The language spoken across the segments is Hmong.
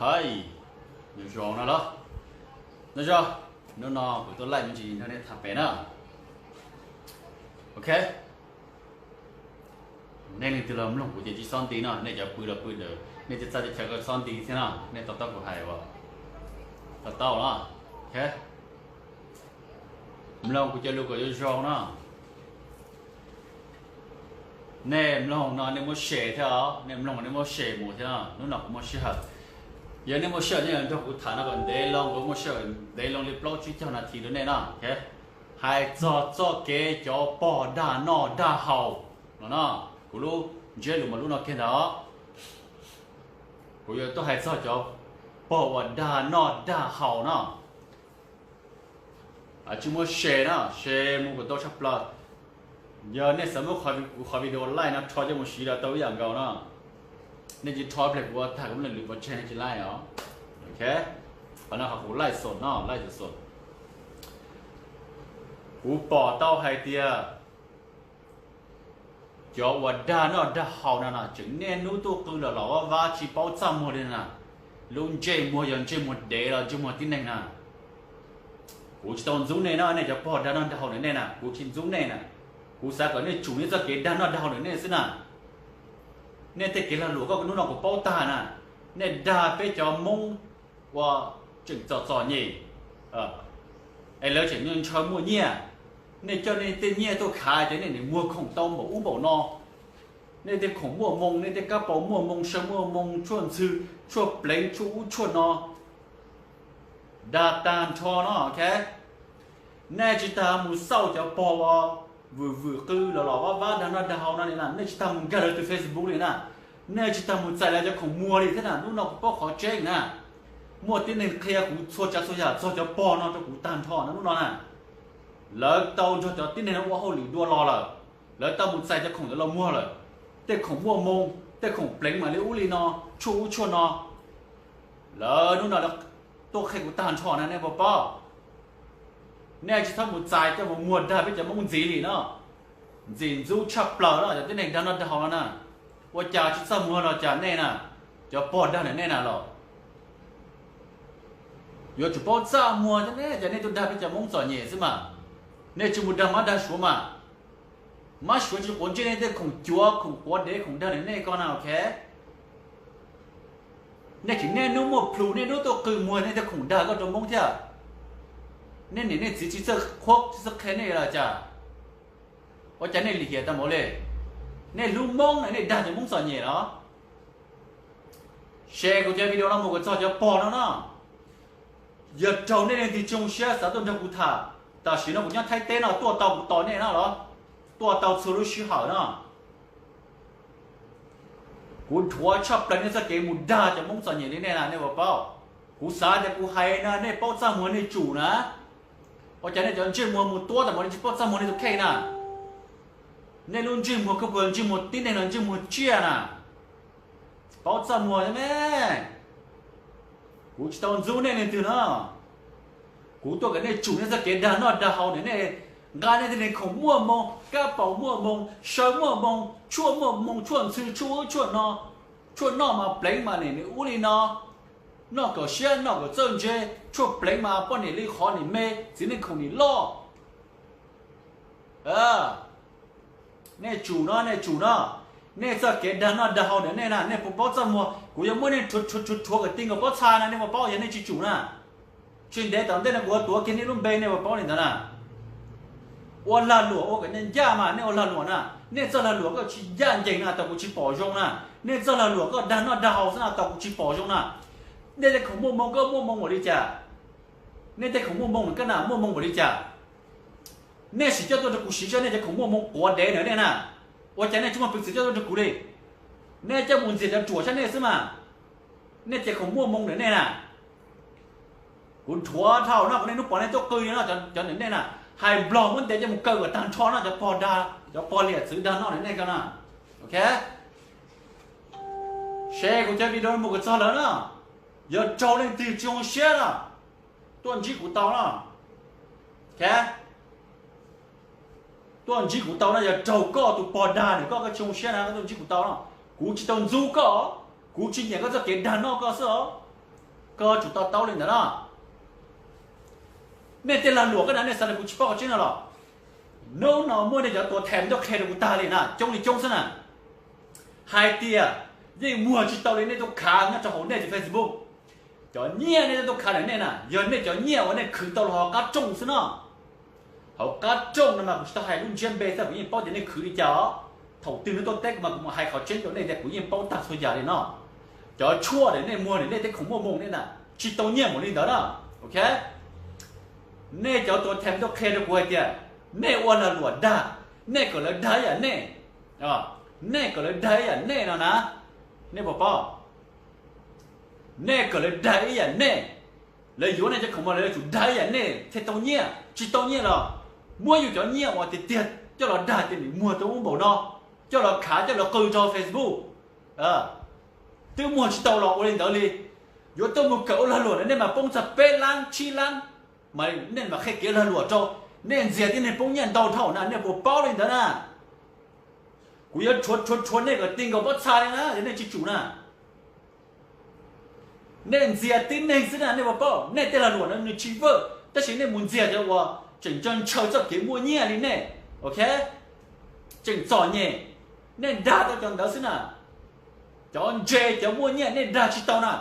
Hais, nyob zoo no los, nyob zoo, hnub no kuv tuaj laij me ntsis nrog nej tham pem na. Ok, nej leej twg los mloog kuv ces tsis txhob nti no, nej cov pw los pw ntawd, nej cov txaj cov chaw koj txhob nti thiab no, nej to taub kuv hais uas to taub no. Ok, mloog kuv cov lus kom zoo zoo no. Nej mloog no nej muab share thiab os, nej mloog nej muab share mus thiab no. Hnub no kuv muaj sij hawm, yog nej muaj sij hawm nej nrog kuv tham no kom ntev loo, kuv muaj sij hawm ntev loo li plaub tsib caug nas this rau nej no. Hais txog txoj kev cov pog dag noj dag haus no no, kuv lub ntsiab lus mas lub no kiag ntag. Kuv yuav tuaj hais txog cov pog uas dag noj dag haus no. Tsis muab share na, share mus kom tau tshaj plaws. Yog nej xav muab kuv qhov video laij no rho coj mus siv los tau ib yam nkaus no. Nej tsis rho pliag kuv ua tag kuv muab lwm pov tseg nej tsis laij os. Ok, qhov no qhov kuv laij xom no, laij xom xom. Kuv pom tau hais tias cov uas dag noj dag haus no na tseem niaj hnub tuaj qw los los vaj vab tsis paub txaj muag li na. Lub ntsej muag yog ntsej muag dev los ntsej muag tib neeg na. Kuv tsis tau ntxub nej no, nej cov pog dag noj dag haus ntawm nej na, kuv tsis ntxub nej na. Kuv xav kom nej tsum nej txoj kev dag noj dag haus ntawm nej xwb na. Nej tej kev lag luam koj hnub no kuv paub tag na. Nej dag peb cov Hmoob uas tseem txom txom nyem, es lawv tseem ntshaw muaj nyiaj. Nej coj nej tej nyiaj tuaj khav ces nej nim muag khoom tau npaum ub npaum no. Nej tej khoom muaj moo, nej tej kab paus muaj moo, saw muaj moo, tshuaj ntxhw, tshuaj pleev, tshuaj ub tshuaj no, dag tag nrho no. Nej tsis tas mus xauj cov pog uas vwm vwm qw los los vaj vab dag noj dag haus no li na, nej tsis tas mus nkag lawv tus Facebook li na. Nej tsis tas mus txais lawv cov khoom muag li thiab na. Hnub no kuv paub qhov tseeb na. Muaj tib neeg qhia kuv txhua tsav txhua yam txog cov pog no rau kuv tag nrho no hnub no na. Lawv tau nrog cov tib neeg no ua hauj lwm dua los lawm, lawv tau mus txais cov khoom ntawd los muag lawm. Tej khoom muaj moo, tej khoom pleev mam li ub li no, tshuaj ub tshuaj no, lawv hnub no tuaj qhia kuv tag nrho na, nej puas paub? Nej tsis txhob mus txais coj mus muag dag peb cov Hmoob ntxiv li no. Ntxim ntxub tshaj plaws no cov tib neeg dag noj dag haus no na. Ua cas tsis txaj muag los cas nej na, cov pog dag ntawm nej na los? Yuav tsum paub txaj muag thiab ne, cas nej tuaj dag peb cov Hmoob txom nyem xwb mas. Nej tsis mus dag mab dag suav mas. Mab suav tsis quav ntsej nej tej khoom cuav khoom quav dev khoom dag ntawm nej ko na, ok. Nej tseem niaj hnub muaj plhus niaj hnub tuaj qw muag nej tej khoom dag koj rau Hmoob thiab. Nej niam nej txiv tsis txawj qhuab tsis txawj qhia nej los cas? Ua cas nej lim hiam tag npaum li? Nej hlub Hmoob na nej dag cov Hmoob txom nyem los? Share kuv cov video no mus kom txog cov pog no no. Yog raug nej leej twg tsis zoo siab xav tuaj nrog kuv tham, tam sim no kuv nyob Thaib teb no tuaj tau kuv tos nej no los? Tuaj tau txhua lub sij hawm no. Kuv dhuav tshaj plaws nej txoj kev mus dag cov Hmoob txom nyem li nej na, nej puas paub? Kuv xav tias kuv hais no nej paub txaj muag nej tsum na. Ua cas nej cov ntsej muag mus tuab tas mas nej tsis paub txaj muag nej tus kheej na? Nej lub ntsej muag koj puas ntsej muag tib neeg los ntsej muag tsiaj na? Paub txaj muag thiab me. Kuv tsis tau ntxub nej leej twg no. Kuv tuaj kom nej tsum nej txoj kev dag noj dag haus ntawm nej, nqa nej tej neeg khoom muaj moo, kab paus muaj moo, saw muaj moo, tshuaj muaj moo, tshuaj ntxhw, tshuaj ub tshuaj no, tshuaj noj mas pleev mas nim nws ub li no, noj kom siab noj kom txawj ntse, tshuaj pleev mas poj niam li qhov nim me, txiv neej khoom nim loj. Nej tsum no, nej tsum no, nej txoj kev dag noj dag haus ntawm nej na, nej puas paub txaj muag? Kuv yuav muab nej rhuav rhuav rhuav kom ti nkaus pob txha na, nej puas paub yog nej tsis tsum na? Tsis ntev tom ntej no kuv yuav tuav kiag nej lub npe, nej puas paub li ntawd na? Ua lag luam ua kom nej ncaj mas nej ua lag luam na, nej txoj lag luam koj tsis ncaj ncees na, tau kuv tsis pom zoo na. Nej txoj lag luam koj dag noj dag haus xwb na, tau kuv tsis pom zoo na. Nej tej khoom muaj moo koj muaj moo npaum li cas? Nej tej khoom muaj moo koj na muaj moo npaum li cas? Nej sim coj tuaj rau kuv siv seb nej cov khoom muaj moo quav dev ntawm nej na. Ua cas nej tsis muaj peev xwm coj tuaj rau kuv li? Nej coj mus ntxias cov ruam sab nej xwb mas. Nej cov khoom muaj moo ntawm nej na, kuv rhuav dhau no, kuv niaj hnub pom nej tuaj qw li no, cov ntawm nej na, hais nplog muab ntes coj mus kaw kom tag nrho no, cov pog dag, cov pog liam txwv dag noj ntawm nej ko na. Ok, share kuv cov video mus kom txog lawm na. Yog raug leej twg tsis zoo siab na, tuaj ntsib kuv tau na. Ok, tuaj ntsib kuv tau no, yog raug koj tus pog dag ntawm koj, koj tsis zoo siab na, koj tuaj ntsib kuv tau no. Kuv tsis tau ntxub koj, kuv tsis nyiam koj txoj kev dag noj koj xwb os. Koj tsum to taub li ntawd na. Nej tej lag luam koj na nej xav tias kuv tsis paub qhov tseeb no los? Hnub no muaj nej cov tuam thawj tuaj qhia rau kuv tag li na, coob li coob xwb na, hais tias yeej muag tsis tau li nej tuaj khav nyob rau hauv nej tus Facebook. Cov nyiaj nej tuaj khav ntawm nej na yog nej cov nyiaj uas nej khwv tau los hauv qab rooj xwb no. Hauv qab rooj no mas kuv tsis tau hais lub ntsiab npe thiab, kuv yeej paub tias nej khwv li cas os. Thaum twg nej tuaj teb kuv mas kuv mam hais qhov tseeb rau nej tias kuv yeej paub tag txhua yam li no. Cov tshuaj ntawm nej muag ntawm nej tej khoom muaj moo nej na, tsis tau nyiaj npaum li ntawd na. Ok, nej cov tuam thawj tuaj qhia rau kuv hais tias nej ua lag luam dag, nej kom lawv dag ib yam nej, nej kom lawv dag ib yam nej no na. Nej puas paub? Nej kom lawv dag ib yam nej. Lawv yuav nej cov khoom mas lawv yuav tsum dag ib yam nej thiaj tau nyiaj, tsis tau nyiaj los muab yus cov nyiaj uas tiag tiag coj los dag tias nws muag tau ub npaum no, coj los khav coj los qw rau Facebook. Twb muag tsis tau los ua li ntawd li. Yuav tuaj mus kawm ua lag luam na nej mas poob txog peb lab tsib lab, mas nej mam qhia kev lag luam rau. Nej ntxias tib neeg poob nyiaj ntau dhau na, nej puas paub li ntawd na? Kuv yuav rhuav rhuav rhuav nej kom ti nkaus pob txha li na yog nej tsis tsum na. Nej ntxias tib neeg xwb na, nej puas paub? Nej tej lag luam no nws tsis vwj, tab sis nej mus ntxias cov uas tseem ntshaw ntshaw txoj kev muaj nyiaj li nej, ok, tseem txom nyem, nej dag tau cov ntawd xwb na. Cov ntse cov muaj nyiaj nej dag tsis tau na.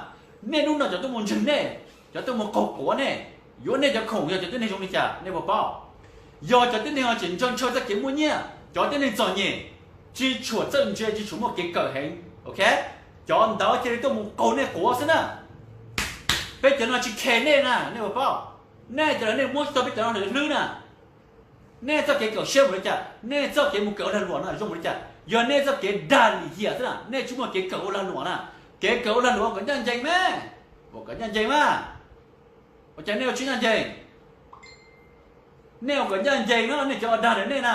Nej hnub no cov tuaj mus ntseeg nej, cov tuaj mus qaug quav nej, yuav nej cov khoom yog cov tib neeg zoo li cas nej puas paub? Yog cov tib neeg uas tseem ntshaw ntshaw txoj kev muaj nyiaj, cov tib neeg txom nyem, tsis tshua txawj ntse tsis tshua muaj kev kawm heev, ok, cov ntawd cia li tuaj mus qaug nej quav xwb na. Peb cov no tsis khe nej na nej puas paub? Nej cov no nej muab tsis tau peb cov no hlwb na. Nej txoj kev kawm siab mus li cas, nej txoj kev mus kawm ua lag luam no zoo mus li cas? Yog nej txoj kev dag lim hiam xwb na, nej tsis muaj kev kawm ua lag luam na. Kev kawm ua lag luam ua kom ncaj ncees mas, ua kom ncaj ncees mas. Ua cas nej ua tsis ncaj ncees? Nej ua kom ncaj ncees no nej cov uas dag ntawm nej na.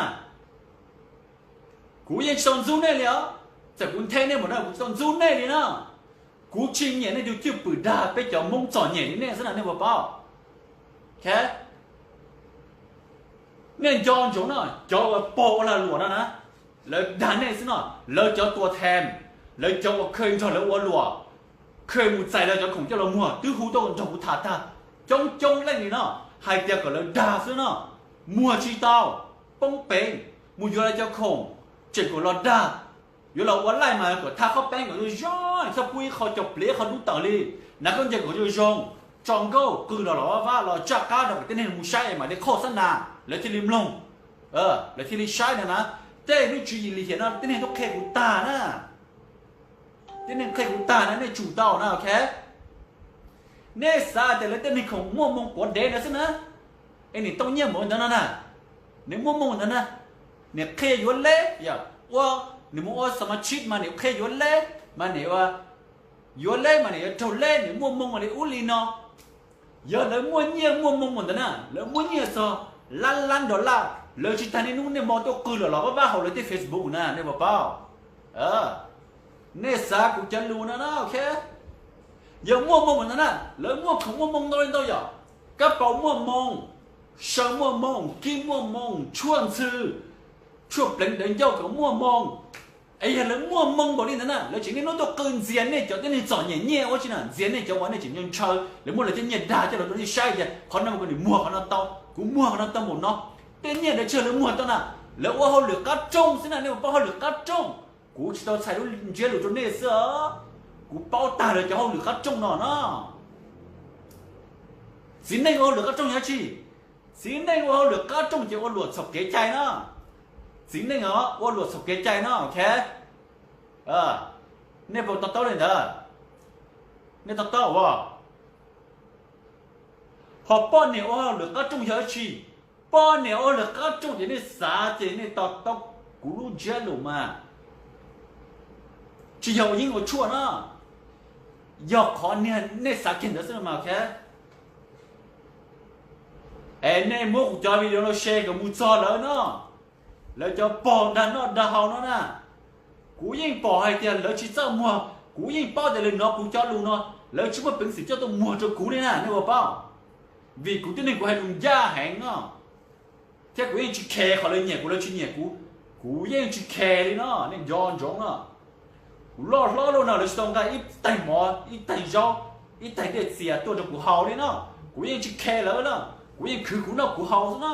Kuv yeej tsis tau ntxub nej li os, txawm kuv nthe nej npaum no kuv tsis tau ntxub nej li na. Kuv tsis nyiam nej tus cwj pwm dag peb cov Hmoob txom nyem li nej xwb na nej puas paub? Nej nco ntsoov no, cov uas pog ua lag luam no na, lawv dag nej xwb no. Lawv cov tuam thawj, lawv cov uas kheev nrog lawv ua luam, kheev mus txais lawv cov khoom coj los muag twb hu tuaj nrog kuv tham tag coob coob leej li no, hais tias kom lawv dag xwb no, muag tsis tau, poob peev, mus yuav lawv cov khoom, tseem kom los dag, yuav los ua laij mas kom thab qhob peeb kom zoo zoo, txhob pub ib qho caum pliav ib qho dub tawm li, hnav khaub ncaws kom zoo zoo, tso nkauj qw los los vaj vaj los tsaj qab rau kom tib neeg mus saib mam li qhoj xab nas lawv thiaj li mloog, lawv thiaj li saib no na. Tej lub tswv yim lim hiam no tib neeg tuaj qhia kuv tag na, tib neeg qhia kuv tag na, nej tsum tau na, ok. Nej xav tias lawv tej neeg khoom muaj moo quav dev ntawd xwb na, es nim tau nyiaj npaum ntawd no na, nws muaj moo ntawd na, nim qhia yuav leb, ua, nws mus ua xas mas tshib mas nim qhia yuav leb, mas nim yuav leb mas nim yuav raug leb, nim muaj moo li ub li no. Yog lawv muaj nyiaj muaj moo ntawd na, lawv muaj nyiaj txog lab lab dollar, lawv tsis tas niaj hnub niaj hmo tuaj qw los los vaj vaj hauv lawv tej Facebook na, nej puas paub? Nej xav kuv cov lus no na, ok. Yog muaj moo ntawd na, lawv muaj khoom muaj moo ntau li ntau yom, kab paus muaj moo, saw muaj moo, kib muaj moo, tshuaj ntxhw, tshuaj pleev dawv ncauj kom muaj moo. Es yog lawv muaj moo npaum li ntawd na, lawv tseem niaj hnub tuaj qw ntxias nej cov tib neeg txom nyem nyiaj ua tsi na, ntxias nej cov uas nej tseem ntshaw, lawv muab lawv tej nyiaj dag coj los rau nej saib tias qhov no mas kom nws muag qhov no tau, kuv muag qhov no tau npaum no. Tej nyiaj ntawd tsis yog lawv muag tau na, lawv ua hauj lwm qab rooj xwb na, nej puas paub hauj lwm qab rooj? Kuv tsis tau txhais lub ntsiab lus rau nej xwb os, kuv paub tag lawv cov hauj lwm qab rooj no na. Txiv neej ua hauj lwm qab rooj yog tsi? Txiv neej ua hauj lwm qab rooj ces ua luam txhaum kev cai na. Txiv neej os ua luam txhaum kev cai no, ok. Nej puas to taub li ntawd? Nej to taub as? Ho poj niam ua hauj lwm qab rooj yog tsi? Poj niam ua hauj lwm qab rooj ces nej xav ces nej to taub kuv lub ntsiab lus mas. Tsis yog ua yeeb ua tshuaj na, yog qhov niag nej xav kiag ntawd xwb no mas, ok. Es nej muab kuv cov video no share kom mus txog lawv no, lawv cov pog dag noj dag haus no na. Kuv yeej pom hais tias lawv tsis txawj muag, kuv yeej paub tias lawv hnov kuv cov lus no, lawv tsis muaj peev xwm coj tuaj muag rau kuv li na, nej puas paub? Vim kuv tib neeg kuv hais lus ncaj heev no, thiab kuv yeej tsis khe qhov lawv nyiam kuv lawv tsis nyiam kuv, kuv yeej tsis khe li no, nej nco ntsoov no. Kuv loj hlob loj no lawv tsis tau nqa ib taig mov ib taig zaub ib tais dej txias tuaj rau kuv haus li no, kuv yeej tsis khe lawv na, kuv yeej khwv kuv noj kuv haus xwb na.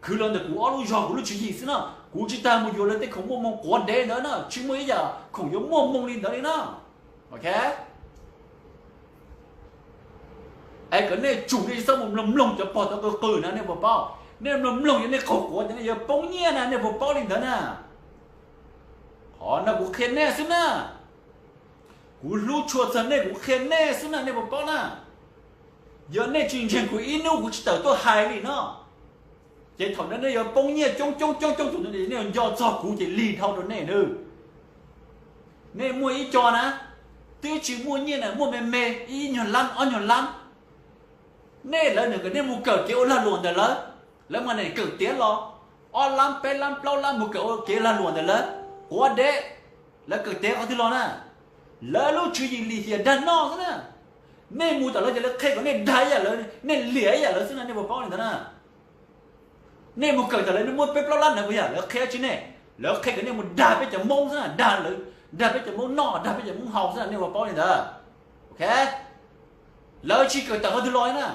Khwv los ntawm kuv ob lub zog kuv lub tswv yim xwb na, kuv tsis tas mus yuav lawv tej khoom muaj moo quav dev ntawd na, tsis muaj ib yam khoom yuav muaj moo li ntawd li na. Ok, es kom nej tsum nej tsis txhob mus mloog mloog cov pog tod qw qw na nej puas paub? Nej mloog mloog yog nej qaug quav ces nej yuav poob nyiaj na nej puas paub li ntawd na? Qhov no kuv qhia nej xwb na. Kuv hlub tshua txog nej kuv qhia nej xwb na nej puas paub na? Yog nej tsis ntseeg kuv ib hnub kuv tsis tawm tuaj hais li no, ces thaum ntawd nej yuav poob nyiaj coob coob coob coob tus, nej yuav nco txog kuv ces lig dhau rau nej nawb. Nej muaj ib co na, twb tsis muaj nyiaj na, muaj me me ib nyuag lab ob nyuag lab. Nej lawv nws kom nej mus kawm kev ua lag luam ntawm lawv, lawv mas nim kawm tiav los ob lab peb lab plaub lab mus kawm ua kev lag luam ntawm lawv, quav dev. Lawv kawm tiav qhov twg los na? Lawv lub tswv yim lim hiam dag noj xwb na. Nej mus tom lawv ces lawv qhia kom nej dag ib yam lawv, nej liam ib yam lawv xwb na nej puas paub li ntawd na? Nej mus kawm tom lawv, nej muab peb plaub lab ntawd puas yog lawv qhia tsis nej? Lawv qhia kom nej mus dag peb cov Hmoob xwb na, dag lawv, dag peb cov Hmoob noj, dag peb cov Hmoob haus xwb na nej puas paub li ntawd? Ok, lawv tsis kawm tawm qhov twg los na.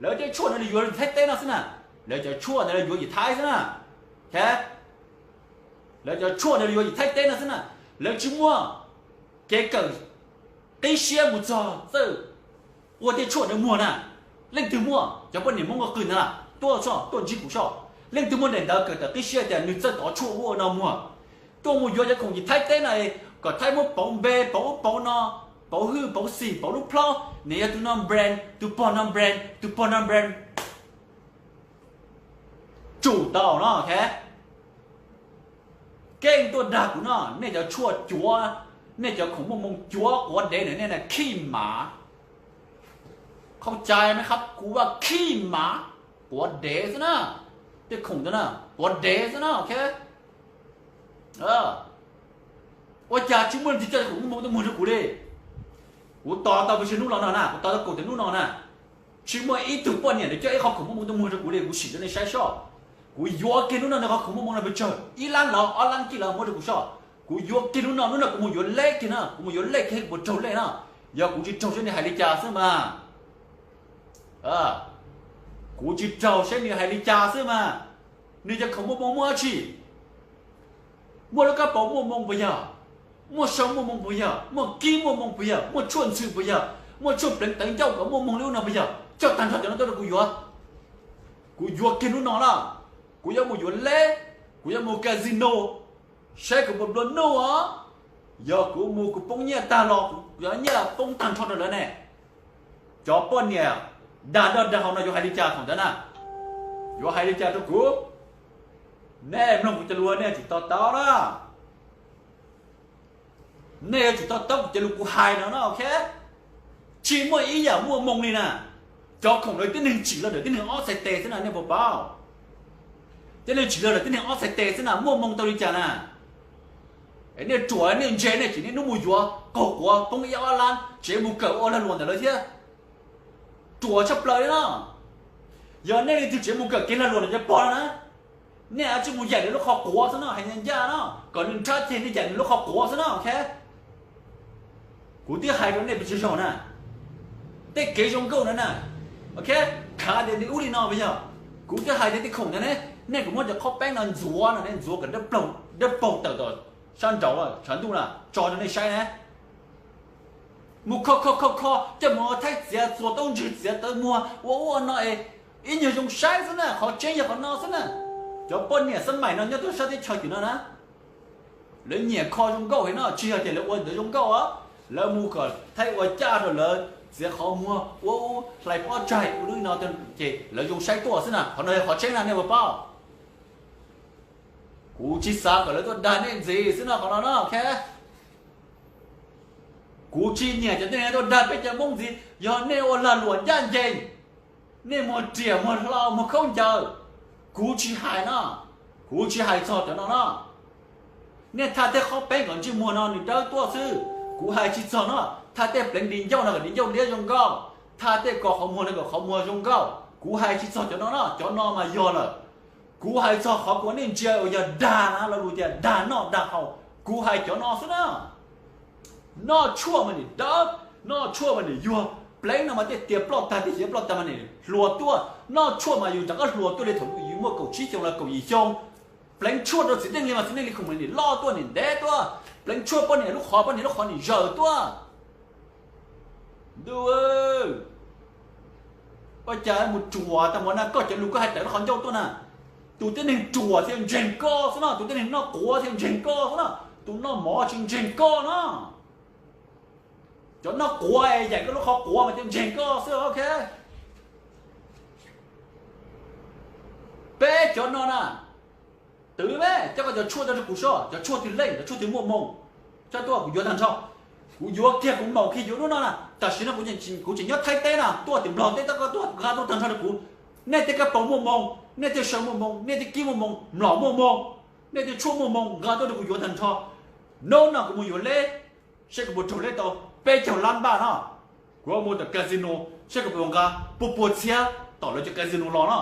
Lawv tej tshuaj ntawd lawv yuav Thaib teb no xwb na. Lawv cov tshuaj ntawd lawv yuav yim Thaib xwb na. Ok, lawv cov tshuaj ntawd lawv yuav yim Thaib teb no xwb na. Lawv tsis muaj kev kawm qib siab mus txog txawj ua tej tshuaj ntawd muag na. Leej twg muaj? Cov poj niam Hmoob qw ntawd na, tuaj soj tuaj ntsib kuv soj. Leej twg muaj daim ntawv kawm tawm qib siab tias nws txawj tov tshuaj ua no muag, tuaj mus yuav cov khoom yim Thaib teb no, kom Thaib muab pauv npe pauv ub pauv no, pauv hwj pauv xim pauv lub plhob, nws yog tus no brand, tus pog no brand, tus pog no brand. Tsum tau no, ok. Keej tuaj dag kuv no, nej cov tshuaj cuav, nej cov khoom muaj moo cuav quav dev na, nej na khij mav. Khaub cai me khab kuv vaj khij mav, quav dev xwb na. Tej khoom ntawd na quav dev xwb na, ok. Ua cas tsis muaj leej twg coj khoom muaj moo tuaj muag rau kuv li? Kuv tos tau pes tsawg hnub los no na, kuv tos tau kaum tawm hnub no na, tsis muaj ib tug poj niam twg coj ib qho khoom muaj moo tuaj muag rau kuv li. Kuv sim rau nej saib soj, kuv yuav kiag hnub no nws qhov khoom muaj moo no pes tsawg, ib lab los ob lab kij los muab rau kuv soj. Kuv yuav kiag hnub no, hnub no kuv mus yuav lej kiag na, kuv mus yuav lej kiag puas raug lej na. Yog kuv tsis raug saib nws hais li cas xwb mas. Kuv tsis raug saib nws hais li cas xwb mas. Nws cov khoom muaj moo muaj dab tsi? Muaj lub kab paus muaj moo puas yog? Muaj sau muaj moo puas yog? Muaj kib muaj moo puas yog? Muaj tshuaj ntxhw puas yog? Muaj tshuaj pleev tawv ncauj kom muaj moo li ub no puas yog? Coj tag nrho cov no tuaj rau kuv yuav. Kuv yuav kiag hnub no na. Kuv yuav mus yuav lej, kuv yuav mus casino, saib kuv puas nplua nuj os. Yog kuv mus kuv poob nyiaj tag los kuv yuav nyiaj poob tag nrho rau lawv ne. Cov poj niam dag noj dag haus no yuav hais li cas thaum ntawd na? Yuav hais li cas rau kuv? Nej mloog kuv cov lus nej yuav tsum to taub na. Nej yuav tsum to taub kuv cov lus kuv hais no na, ok. Tsis muaj ib yam muaj moo li na. Cov khoom ntawd tib neeg tsim los ntawm tib neeg ob txhais tes xwb na nej puas paub? Tib neeg tsim los ntawm tib neeg ob txhais tes xwb na, muaj moo tau li cas na? Nej ruam nej ntse nej tsis niaj hnub mus yuav qaug quav poob ib ob lab tsev mus kawm ua lag luam ntawm lawv thiab. Ruam tshaj plaws li no. Yog nej leej twg tsev mus kawm kev lag luam ntawm cov pog no na, nej yuav tsum mus yaim nws lub qhov quav xwb no, hais ncaj ncaj no, kom nws nrhab ceg nej yaim nws lub qhov quav xwb no, ok. Kuv twb hais rau nej pes tsawg zaug na, tej kev zoo nkauj no na, ok, khav tias nws ub li no puas yog? Kuv twb hais tias tej khoom ntawd ne, nej kom muab cov qhob peeb no ntxuav no, nej ntxuav kom dawb paug tawm tom sab nraud tshav ntuj na tso rau nej saib na. Mus kho kho kho kho coj mus ua thaib txiav txuas taub ntswg txiav tawv muag ua ub ua no es ib nyuag zoo saib xwb na, qhov tseeb yog qhov no xwb na. Cov poj niam xab maim no nyob rau sab teb chaws tim no na, lawv nyiam kho zoo nkauj heev no, tsis yog tias lawv ua ntawd zoo nkauj os, lawv mus kom thaib ua caj rau lawv txiav qhov muag ua ub hlais pob tsaig ua lub no ces lawv zoo saib tuaj xwb na, qhov no yog qhov tseeb na nej puas paub? Kuv tsis xav kom lawv tuaj dag nej ntxiv xwb no qhov no no, ok. Kuv tsis nyiam cov tib neeg tuaj dag peb cov Hmoob ntxiv, yog nej ua lag luam ncaj ncees, nej muag riam muag hlau muag khaub ncaws, kuv tsis hais no, kuv tsis hais txog cov no no. Nej thaj tej qhob peeb kom ntsej muag no nws dawb tuaj xwb, kuv hais tsis txog no. Thaj tej pleev di ncauj no kom di ncauj liab zoo nkauj, thaj tej kos qhov muag no kom qhov muag zoo nkauj, kuv hais tsis txog cov no no, cov no mas yog lawm. Kuv hais txog qhov kuv nej ntsia uas yog dag na, lo lus tias dag noj dag haus, kuv hais cov no xwb na. Noj tshuaj mas nim dawb, Noj tshuaj mas nim yuag, pleev no mas tej tias ploj tag tej xyov ploj tag mas nim hluas tuaj. Noj tshuaj mas yus rov qab hluas tuaj li thaum yus muaj kaum tsib xyoo los kaum yim xyoo. Pleev tshuaj rau txiv neej li mas txiv neej li khoom nim loj tuaj nim ntev tuaj. Pleev tshuaj poj niam lub qhov poj niam lub qhov nim zawm tuaj. Ntuj, ua cas mus ruam tag mus na, koj cov lus koj hais tawm lub qhov ncauj tuaj na. Tus tib neeg ruam thiaj ntseeg koj xwb no, tus tib neeg noj quav thiaj ntseeg koj xwb no, tus noj mov tsis ntseeg koj no. Cov noj quav es yaim koj lub qhov quav mas thiaj ntseeg koj xwb, ok. Peb cov no na, twv me, coj koj cov tshuaj tuaj rau kuv soj, cov tshuaj twg leej, cov tshuaj twg muaj hmoo, coj tuaj kuv yuav tag nrho. Kuv yuav kiag, kuv maum kiag yuav hnub no na. Tam sim no kuv tseem nyob Thaib teb na, tuaj tim Nplog teb, koj tuaj nqa tuaj tag nrho rau kuv. Nej tej kab paus muaj hmoo, nej tej saw muaj hmoo, nej tej kib muaj hmoo, mlom muaj hmoo, nej tej tshuaj muaj hmoo, nqa tuaj rau kuv yuav tag nrho. Hnub no kuv mus yuav leb, seb kuv puas raug leb tau peb caug lab npaj no. Kuv mus tom casino, seb kuv puas nqa pua pua txhiab tom lawv cov casino los no.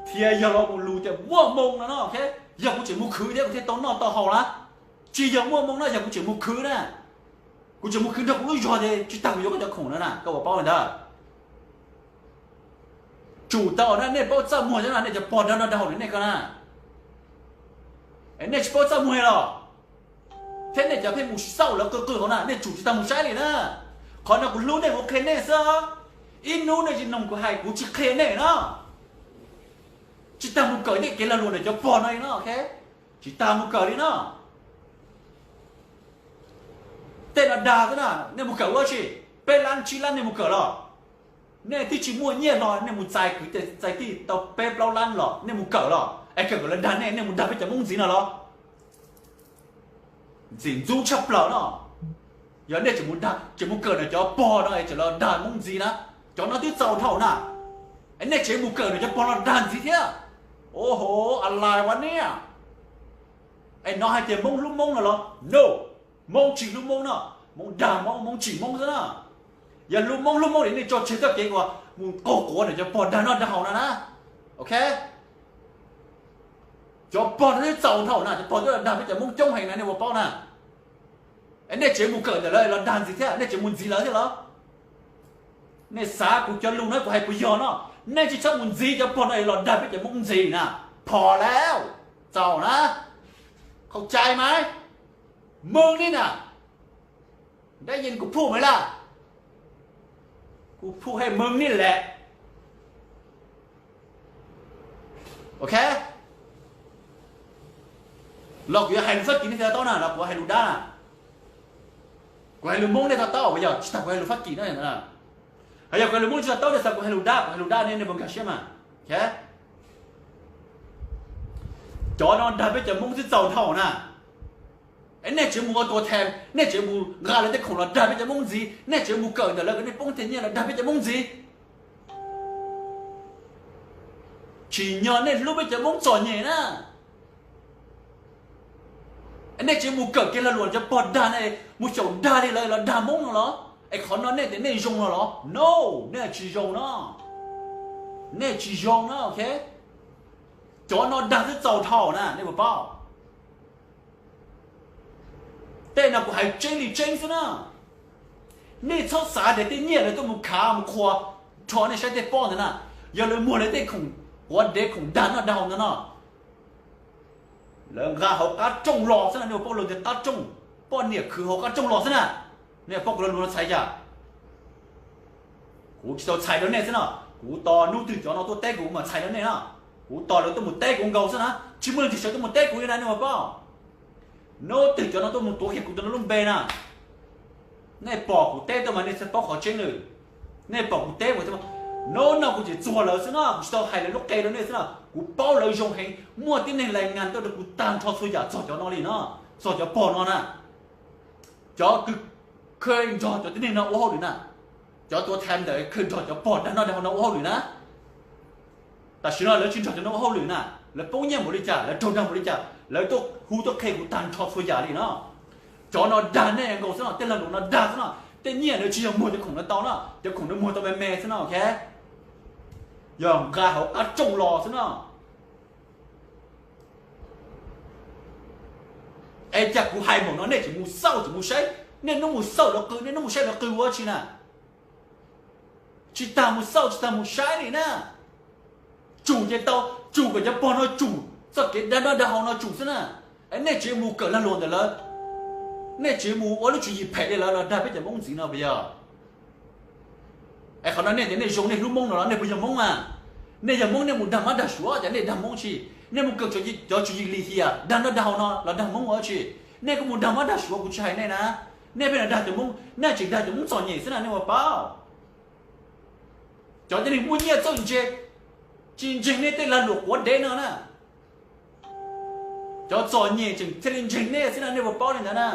Thiab yog los mus lus tias muaj hmoo no no, ok. Yog kuv tseem mus khwv thiab kuv thiaj tau noj tau haus na. Tsis yog muaj hmoo no, yog kuv tseem mus khwv na. Kuv tseem mus khwv nrog kuv lub zog ces tsis tas kuv yuav koj cov khoom no na, koj puas paub li ntawd? Tsum tau na, nej paub txaj muag thiab na, nej cov pog dag noj dag haus li nej ko na. Es nej tsis paub txaj muag los? Thiab nej cov pheej mus xauj lawv qw qw hauv na, nej tsum tsis tau mus saib li na. Qhov no kuv hlub nej kuv qhia nej xwb. Ib hnub nej tsis mloog kuv hais kuv tsis qhia nej na. Tsis tas mus kawm nej kev lag luam ntawm cov pog no li no, ok. Tsis tas mus kawm li no. Tej no dag xwb na, nej mus kawm ua tsi? Peb lab tsib lab nej mus kawm los? Nej twb tsis muaj nyiaj hlo nej mus txais kwv tij txais tij tau peb plaub lab los nej mus kawm los? Es kawm kom lawv dag nej, nej mus dag peb cov Hmoob ntxiv no los? Ntxim ntxub tshaj plaws no. Yog nej tseem mus dag, tseem mus kawm ntawm cov pog no es tseem los dag Hmoob ntxiv na. Cov no twb txaus dhau na. Es nej tseem mus kawm ntawm cov pog no dag ntxiv thiab. Oho, a lais ua niaj. Es no hais tias Hmoob hlub Hmoob no los? No, Hmoob tsis hlub Hmoob no. Hmoob dag Hmoob, Hmoob tsim Hmoob xwb na. Yog hlub Hmoob hlub Hmoob li nej tso tseg txoj kev uas mus qaug quav ntawm cov pog dag noj dag haus no na. Ok. Cov pog no twb txaus dhau na, cov pog twb los dag peb cov Hmoob coob heev na, nej puas paub na? Es nej tseem mus kawm ntawm lawv los dag ntxiv thiab, nej tseem mus ntxiv lawv thiab los? Nej xav kuv cov lus no kuv hais puas yog no? Nej tsis txhob mus ntxiv cov pog no los dag peb cov Hmoob ntxiv na. Phom lawm, txaus na. Khaub cai mas, mws li na. Dab yeej kuv phuj mas laj, kuv phuj hais mws li lawm. Ok. Los kuv yuav hais lus Fab Kis nej thiaj to taub na, los kuv hais lus dab na? Kuv hais lus Hmoob nej to taub, yog tsis tas kuv hais lus Fab Kis na. Hos yog kuv hais lus Hmoob tsis to taub nej xav kuv hais lus dab, kuv hais lus dab nej nej puas nkag siab mas? Ok. Cov no dag peb cov Hmoob twb txaus dhau na. Es nej tseem mus ua tua them, nej tseem mus nqa lawv tej khoom los dag peb cov Hmoob ntxiv, nej tseem mus kawm ntawm lawv kom nej poob tej nyiaj los dag peb cov Hmoob ntxiv. Tsim nyog nej hlub peb cov Hmoob txom nyem na. Es nej tseem mus kawm kev lag luam cov pog dag ne, mus xyaum dag li lawv los dag Hmoob no los? Es qhov no nej tias nej zoo no los? No, nej tsis zoo no. Nej tsis zoo no, ok. Cov no dag twb txaus dhau na, nej puas paub? Tej no kuv hais tseeb li tseeb xwb na. Nej txhob xav tias tej nyiaj lawv tuaj mus khav mus qhuas rho nej saib tej pob ntawd na, yog lawv muag lawv tej khoom quav dev khoom dag noj dag haus ntawd no, lawv nqa hauv qab rooj los xwb na, nej puas paub lus tias qab rooj, poj niam khwv hauv qab rooj los xwb na. Nej puas paub kuv lo lus no txhais cas? Kuv tsis tau txhais rau nej xwb no, kuv tos hnub twg cov no tuaj teb kuv mas txhais rau nej na. Kuv tos lawv tuaj mus teb kuv nkaus xwb na, tsis muaj leej twg sawv tuaj mus teb kuv li na, nej puas paub? Hnub twg cov no tuaj mus tuav kiag kuv tus no lub npe na, nej pom kuv teb tuaj mas nej thiaj paub qhov tseeb lawm. Nej pom kuv teb mus, hnub no kuv tseem txuag lawv xwb no, kuv tsis tau hais lawv lub qe rau nej xwb no, kuv paub lawv zoo heev, muaj tib neeg lais ngas tuaj rau kuv tag nrho txhua yam txog cov no li no, txog cov pog no na. Cov kws khaws nrog cov tib neeg no ua hauj lwm na, cov tuav tham ntawm khaws nrog cov pog dag noj dag haus no ua hauj lwm na. Tam sim no lawv tsis nrog cov no ua hauj lwm na, lawv poob nyiaj npaum li cas, lawv raug dag npaum li cas, lawv tuaj hu tuaj qhia kuv tag nrho txhua yam li no. Cov no dag nej nkaus xwb no, tej lag luam no dag xwb no, tej nyiaj ntawd tsis yog muag cov khoom no tau no, cov khoom no muag tau me me xwb no, ok. Yog nqa hauv qab rooj los xwb no. Es cas kuv hais npaum no nej tseem mus xauj tseem mus saib, nej hnub mus xauj lawv qw, nej hnub mus saib lawv qw ua tsi na? Tsis tas mus xauj tsis tas mus saib li na. Tsum ces tau, tsum kom cov pog no tsum txoj kev dag noj dag haus no tsum xwb na. Es nej tseem mus kawm lag luam ntawm lawv, nej tseem mus ua lub tswv yim phem li lawv los dag peb cov Hmoob ntxiv no puas yog? Es qhov no nej tias nej zoo nej hlub Hmoob no los nej puas yog Hmoob mas? Nej yog Hmoob nej mus dag mab dag suav ces nej dag Hmoob tsi? Nej mus kawm cov tswv yim lim hiam dag noj dag haus no los dag Hmoob ua tsi? Nej kuj mus dag mab dag suav kuv tsis hais nej na. Nej pheej los dag cov Hmoob, nej tseem dag cov Hmoob txom nyem xwb na nej puas paub? Cov tib neeg muaj nyiaj txawj ntse, tsis ntseeg nej tej lag luam quav dev no na. Cov txom nyem tseem thiaj li ntseeg nej xwb na nej puas paub li ntawd na.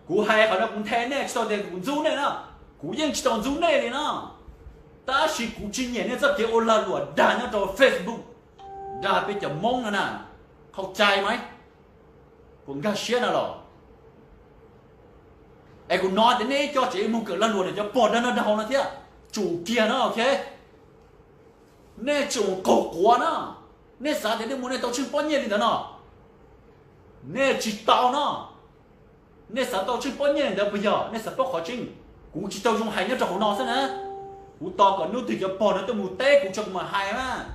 Kuv hais qhov no kuv nthe nej tsis tau tias kuv ntxub nej na. Kuv yeej tsis tau ntxub nej li no. Tab sis kuv tsis nyiam nej txoj kev ua lag luam dag nyob rau Facebook, dag peb cov Hmoob no na. Qhau cai mas, puas nkag siab no los? Es kuv hnov tias nej ib co tseem mus kawm lag luam ntawm cov pog dag noj dag haus no thiab. Tsum kiag no, ok. Nej tsum qaug quav no. Nej xav tias nej mus nej tau tsheej pob nyiaj li ntawd no. Nej tsis tau no. Nej xav tau tsheej pob nyiaj li ntawd puas yog? Nej xav paub qhov tseeb, kuv tsis tau zoo hais nyob rau hauv no xwb na. Kuv tos kom hnub twg cov pog no tuaj mus teb kuv tso kuv mam hais mas.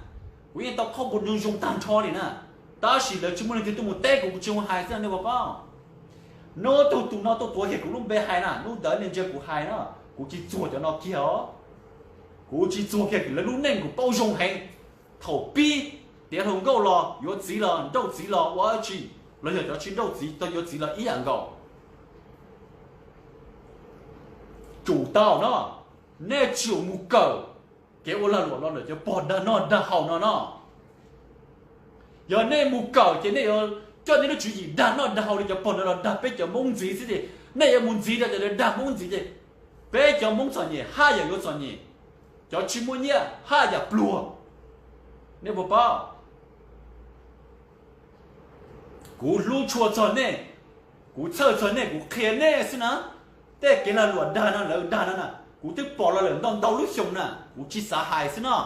Kuv yeej tau qhauj quav zoo zoo tag nrho li na. Tab sis lawv tsis muaj leej twg tuaj mus teb kuv, kuv tsis zoo hais xwb na nej puas paub? Hnub twg tus no tuaj tuav kiag kuv lub npe hais na, hnub ntawd nej ntsia kuv hais no, kuv tsis txuag cov no kiag os. Kuv tsis txuag kiag lawv lub neej kuv paub zoo heev. Thaum pib tiav hluas nkauj los yuav txiv los nrauj txiv los ua dab tsi, los yog cov tsis nrauj txiv tau yuav txiv los ib yam nkaus. Tsum tau no, nej tsum mus kawm kev ua lag luam los ntawm cov pog dag noj dag haus no no. Yog nej mus kawm ces nej yuav coj nej lub tswv yim dag noj dag haus li cov pog no los dag peb cov Hmoob ntxiv xwb ces nej yuav mus ntxiv rau cov dag Hmoob ntxiv ces peb cov Hmoob txom nyem haj yam yuav txom nyem, cov tsis muaj nyiaj haj yam pluag. Nej puas paub? Kuv hlub tshua txog nej, kuv txhawj txog nej, kuv qhia nej xwb na. Tej kev lag luam dag no lawv dag no na, kuv twb pom los lawm ntau ntau lub xyoo na, kuv tsis xav hais xwb no.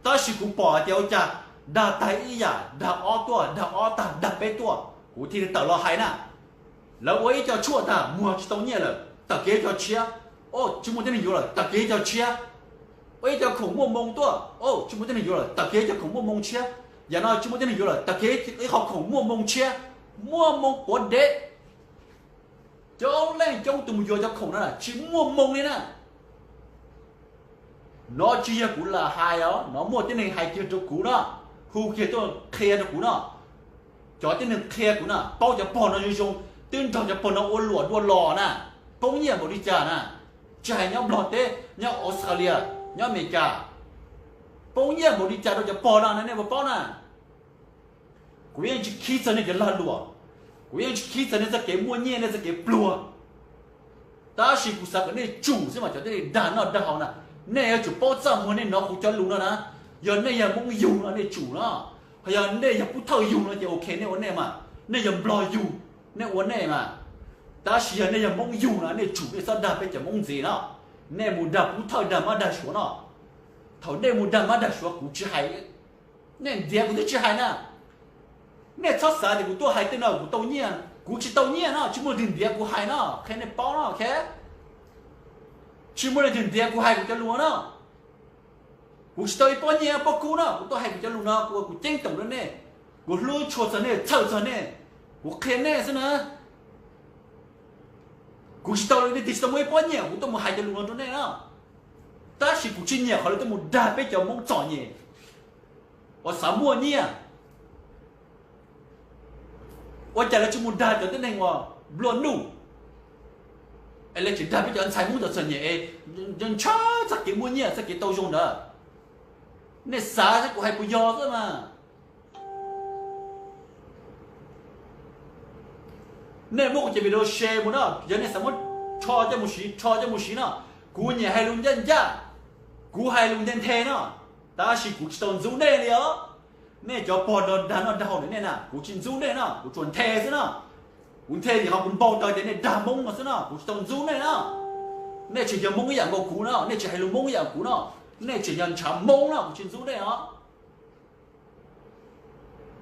Tab sis kuv pom hais tias ua cas dag tag ib yam dag ob tuaj, dag ob tag dag peb tuaj, kuv thiaj li tawm los hais na. Lawv ua ib co tshuaj tag muag tsis tau nyiaj lawm tawm kev cov tshiab, o tsis muaj tib neeg yuav lawm tawm kev cov tshiab. Ua ib co khoom muaj moo tuaj, o tsis muaj tib neeg yuav lawm tawm kev cov khoom muaj moo tshiab. Yam no tsis muaj tib neeg yuav lawm tawm kev ib qho khoom muaj moo tshiab, muaj moo quav dev. Coob leej coob tus mus yuav cov khoom no tsis muaj moo li na. No tsis yog kuv lam hais os, no muaj tib neeg hais kiag rau kuv no, hu kiag tuaj qhia rau kuv no. Cov tib neeg qhia kuv na paub cov pog no zoo zoo, twb nrog cov pog no ua luam dua los na, poob nyiaj npaum li cas na. Tsis hais nyob Nplog teb, nyob Australia, nyob Amelikas, poob nyiaj npaum li cas rau cov pog no na nej puas paub na. Kuv yeej tsis khib txog nej cov lag luam, kuv yeej tsis khib txog nej txoj kev muaj nyiaj, nej txoj kev pluag. Tab sis kuv xav kom nej tsum xwb mas cov tib neeg dag noj dag haus na, nej yuav tsum paub txaj muag nej hnov kuv cov lus no na. Yog nej yog Hmoob yug no nej tsum no, ho yog nej yog Pub Thawj yug no ces ok nej ua nej mas, nej yog Nplog yug nej ua nej mas. Tab sis yog nej yog Hmoob yug no nej tsum, nej txhob dag peb cov Hmoob ntxiv no. Nej mus dag Pub Thawj dag mab dag suav no. Thaum nej mus dag mab dag suav kuv tsis hais, nej ntiav kuv twb tsis hais na. Nej txhob xav tias kuv tuaj hais tej no kuv tau nyiaj, kuv tsis tau nyiaj no, tsis muaj leej twg ntiav kuv hais no, qhia nej paub no, ok. Tsis muaj leej twg ntiav kuv hais kuv cov lus no. Kuv tsis tau ib pob nyiaj pob kub no, kuv tuaj hais kuv cov lus no kuv, kuv ceeb toom rau nej, kuv hlub tshua txog nej, txhawj txog nej, kuv qhia nej xwb na. Kuv tsis tau, leej twg tsis tau muaj ib pob nyiaj kuv tuaj mus hais cov lus no rau nej no. Tab sis kuv tsis nyiam qhov lawv tuaj mus dag peb cov Hmoob txom nyem uas xav muaj nyiaj. Ua cas lawv tsis mus dag cov tib neeg uas nplua nuj, es lawv tseem dag peb cov ntxhais Hmoob txom txom nyem es ntshaw txoj kev muaj nyiaj txoj kev tau zoo ntawd? Nej xav saib kuv hais puas yog xwb mas. Nej muab kuv cov video share mus no, yog nej xav muab rho coj mus siv, rho coj mus siv no. Kuv nyiam hais lus ncaj ncaj, kuv hais lus nthe nthe no, tab sis kuv tsis tau ntxub nej li os. Nej cov pog dag noj dag haus ntawm nej na, kuv tsis ntxub nej no, kuv tsuas nthe xwb no. Kuv nthe vim qhov kuv npau taws tias nej dag Hmoob no xwb no, kuv tsis tau ntxub nej no. Nej tseem yog Hmoob ib yam nkaus kuv no, nej tseem hais lus Hmoob ib yam kuv no, nej tseem yog ntshav Hmoob no, kuv tsis ntxub nej os.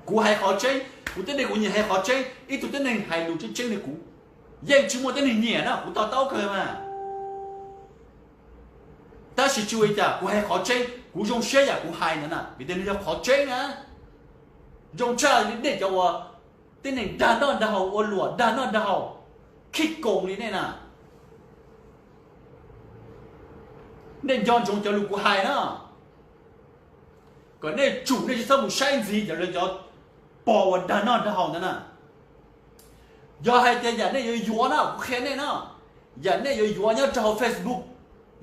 Kuv hais qhov tseeb, kuv tib neeg kuv nyiam hais qhov tseeb, ib tug tib neeg hais lus tseeb tseeb li kuv, yeej tsis muaj tib neeg nyiam na, kuv to taub kawg mas. Tab sis tsis ua li cas, kuv hais qhov tseeb, kuv zoo siab yam kuv hais ntawd na, vim tias nws yog qhov tseeb na. Zoo tshaj li nej cov uas tib neeg dag noj dag haus, ua luam dag noj dag haus, khib koos li nej na. Nej nco ntsoov cov lus kuv hais na, kom nej tsum nej tsis txhob mus saib ntxiv cov, cov pog uas dag noj dag haus ntawd na. Yog hais tias yam nej yuav yuav na, kuv qhia nej na, yam nej yuav yuav nyob rau hauv Facebook,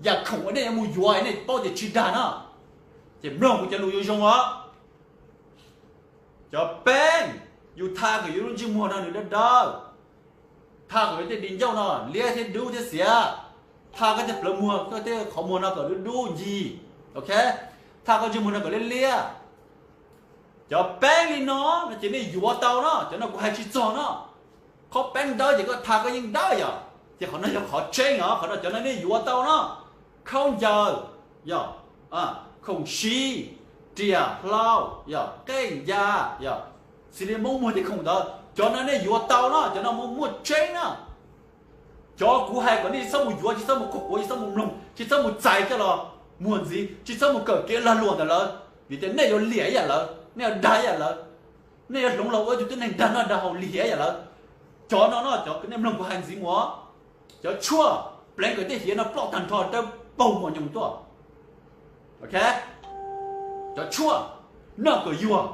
yam khoom uas nej yuav mus yuav nej paub tias tsis dag na, ces mloog kuv cov lus yuav zoo os. Cov peeb, yus tha kom yus lub ntsej muag no nws dawb dawb, tha kom yus tej di ncauj no liab thiab dub thiab xiav, tha koj tej plawv muag, koj tej qhov muag no kom dub dub ncig, ok, tha koj ntsej muag no kom liab liab. Cov peeb li no no ces nej yuav tau no, cov no kuv hais tsis txog no. Qhov peeb dawb ces koj tha koj yeej dawb yom, ces qhov no yog qhov tseeb os, qhov no cov no nej yuav tau no. Khaub ncaws, yog, khoom sib, riam hlau, yog, qej ncas, yog, xws li Hmoob muag tej khoom ntawd, cov no nej yuav tau no, cov no muaj muaj tseeb na. Cov kuv hais kom nej tsis txhob mus yuav, tsis txhob mus khuam quav, tsis txhob mus mloog, tsis txhob mus txais coj los muag ntxiv, tsis txhob mus kawm kev lag luam ntawm lawv, vim tias nej yuav liam ib yam lawv, nej yuav dag ib yam lawv, nej yuav hloov los ua ib tug tib neeg dag noj dag haus lim hiam ib yam lawv. Cov no no cov nej mloog kuv hais ntxiv mus, cov tshuaj pleev kom tej hiav no ploj tag nrho dawb paug mos nyoos tuaj. Ok, cov tshuaj noj kom yuag,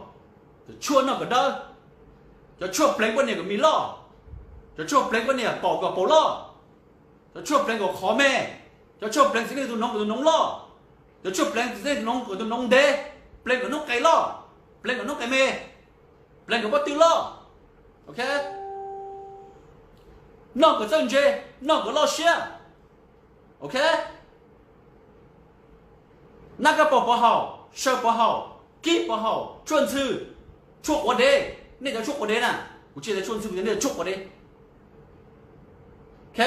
cov tshuaj noj kom dawb, cov tshuaj pleev poj niam kom mis loj, cov tshuaj pleev poj niam paum kom paum loj, cov tshuaj pleev kom qhov me, cov tshuaj pleev txiv neej tus noov kom tus noov loj, cov tshuaj pleev txiv neej tus noov kom tus noov ntev, pleev kom noob qes loj, pleev kom noob qes me, pleev kom pob tw loj. Ok, noj kom txawj ntse, noj kom loj siab. Ok, nab kab paug pov haum, saw pov haum, kib pov haum, tshuaj ntxhw, tshuaj quav dev, nej cov tshuaj quav dev na, kuv tsis hais tshuaj ntxhw, kuv tias nej cov tshuaj quav dev. Ok,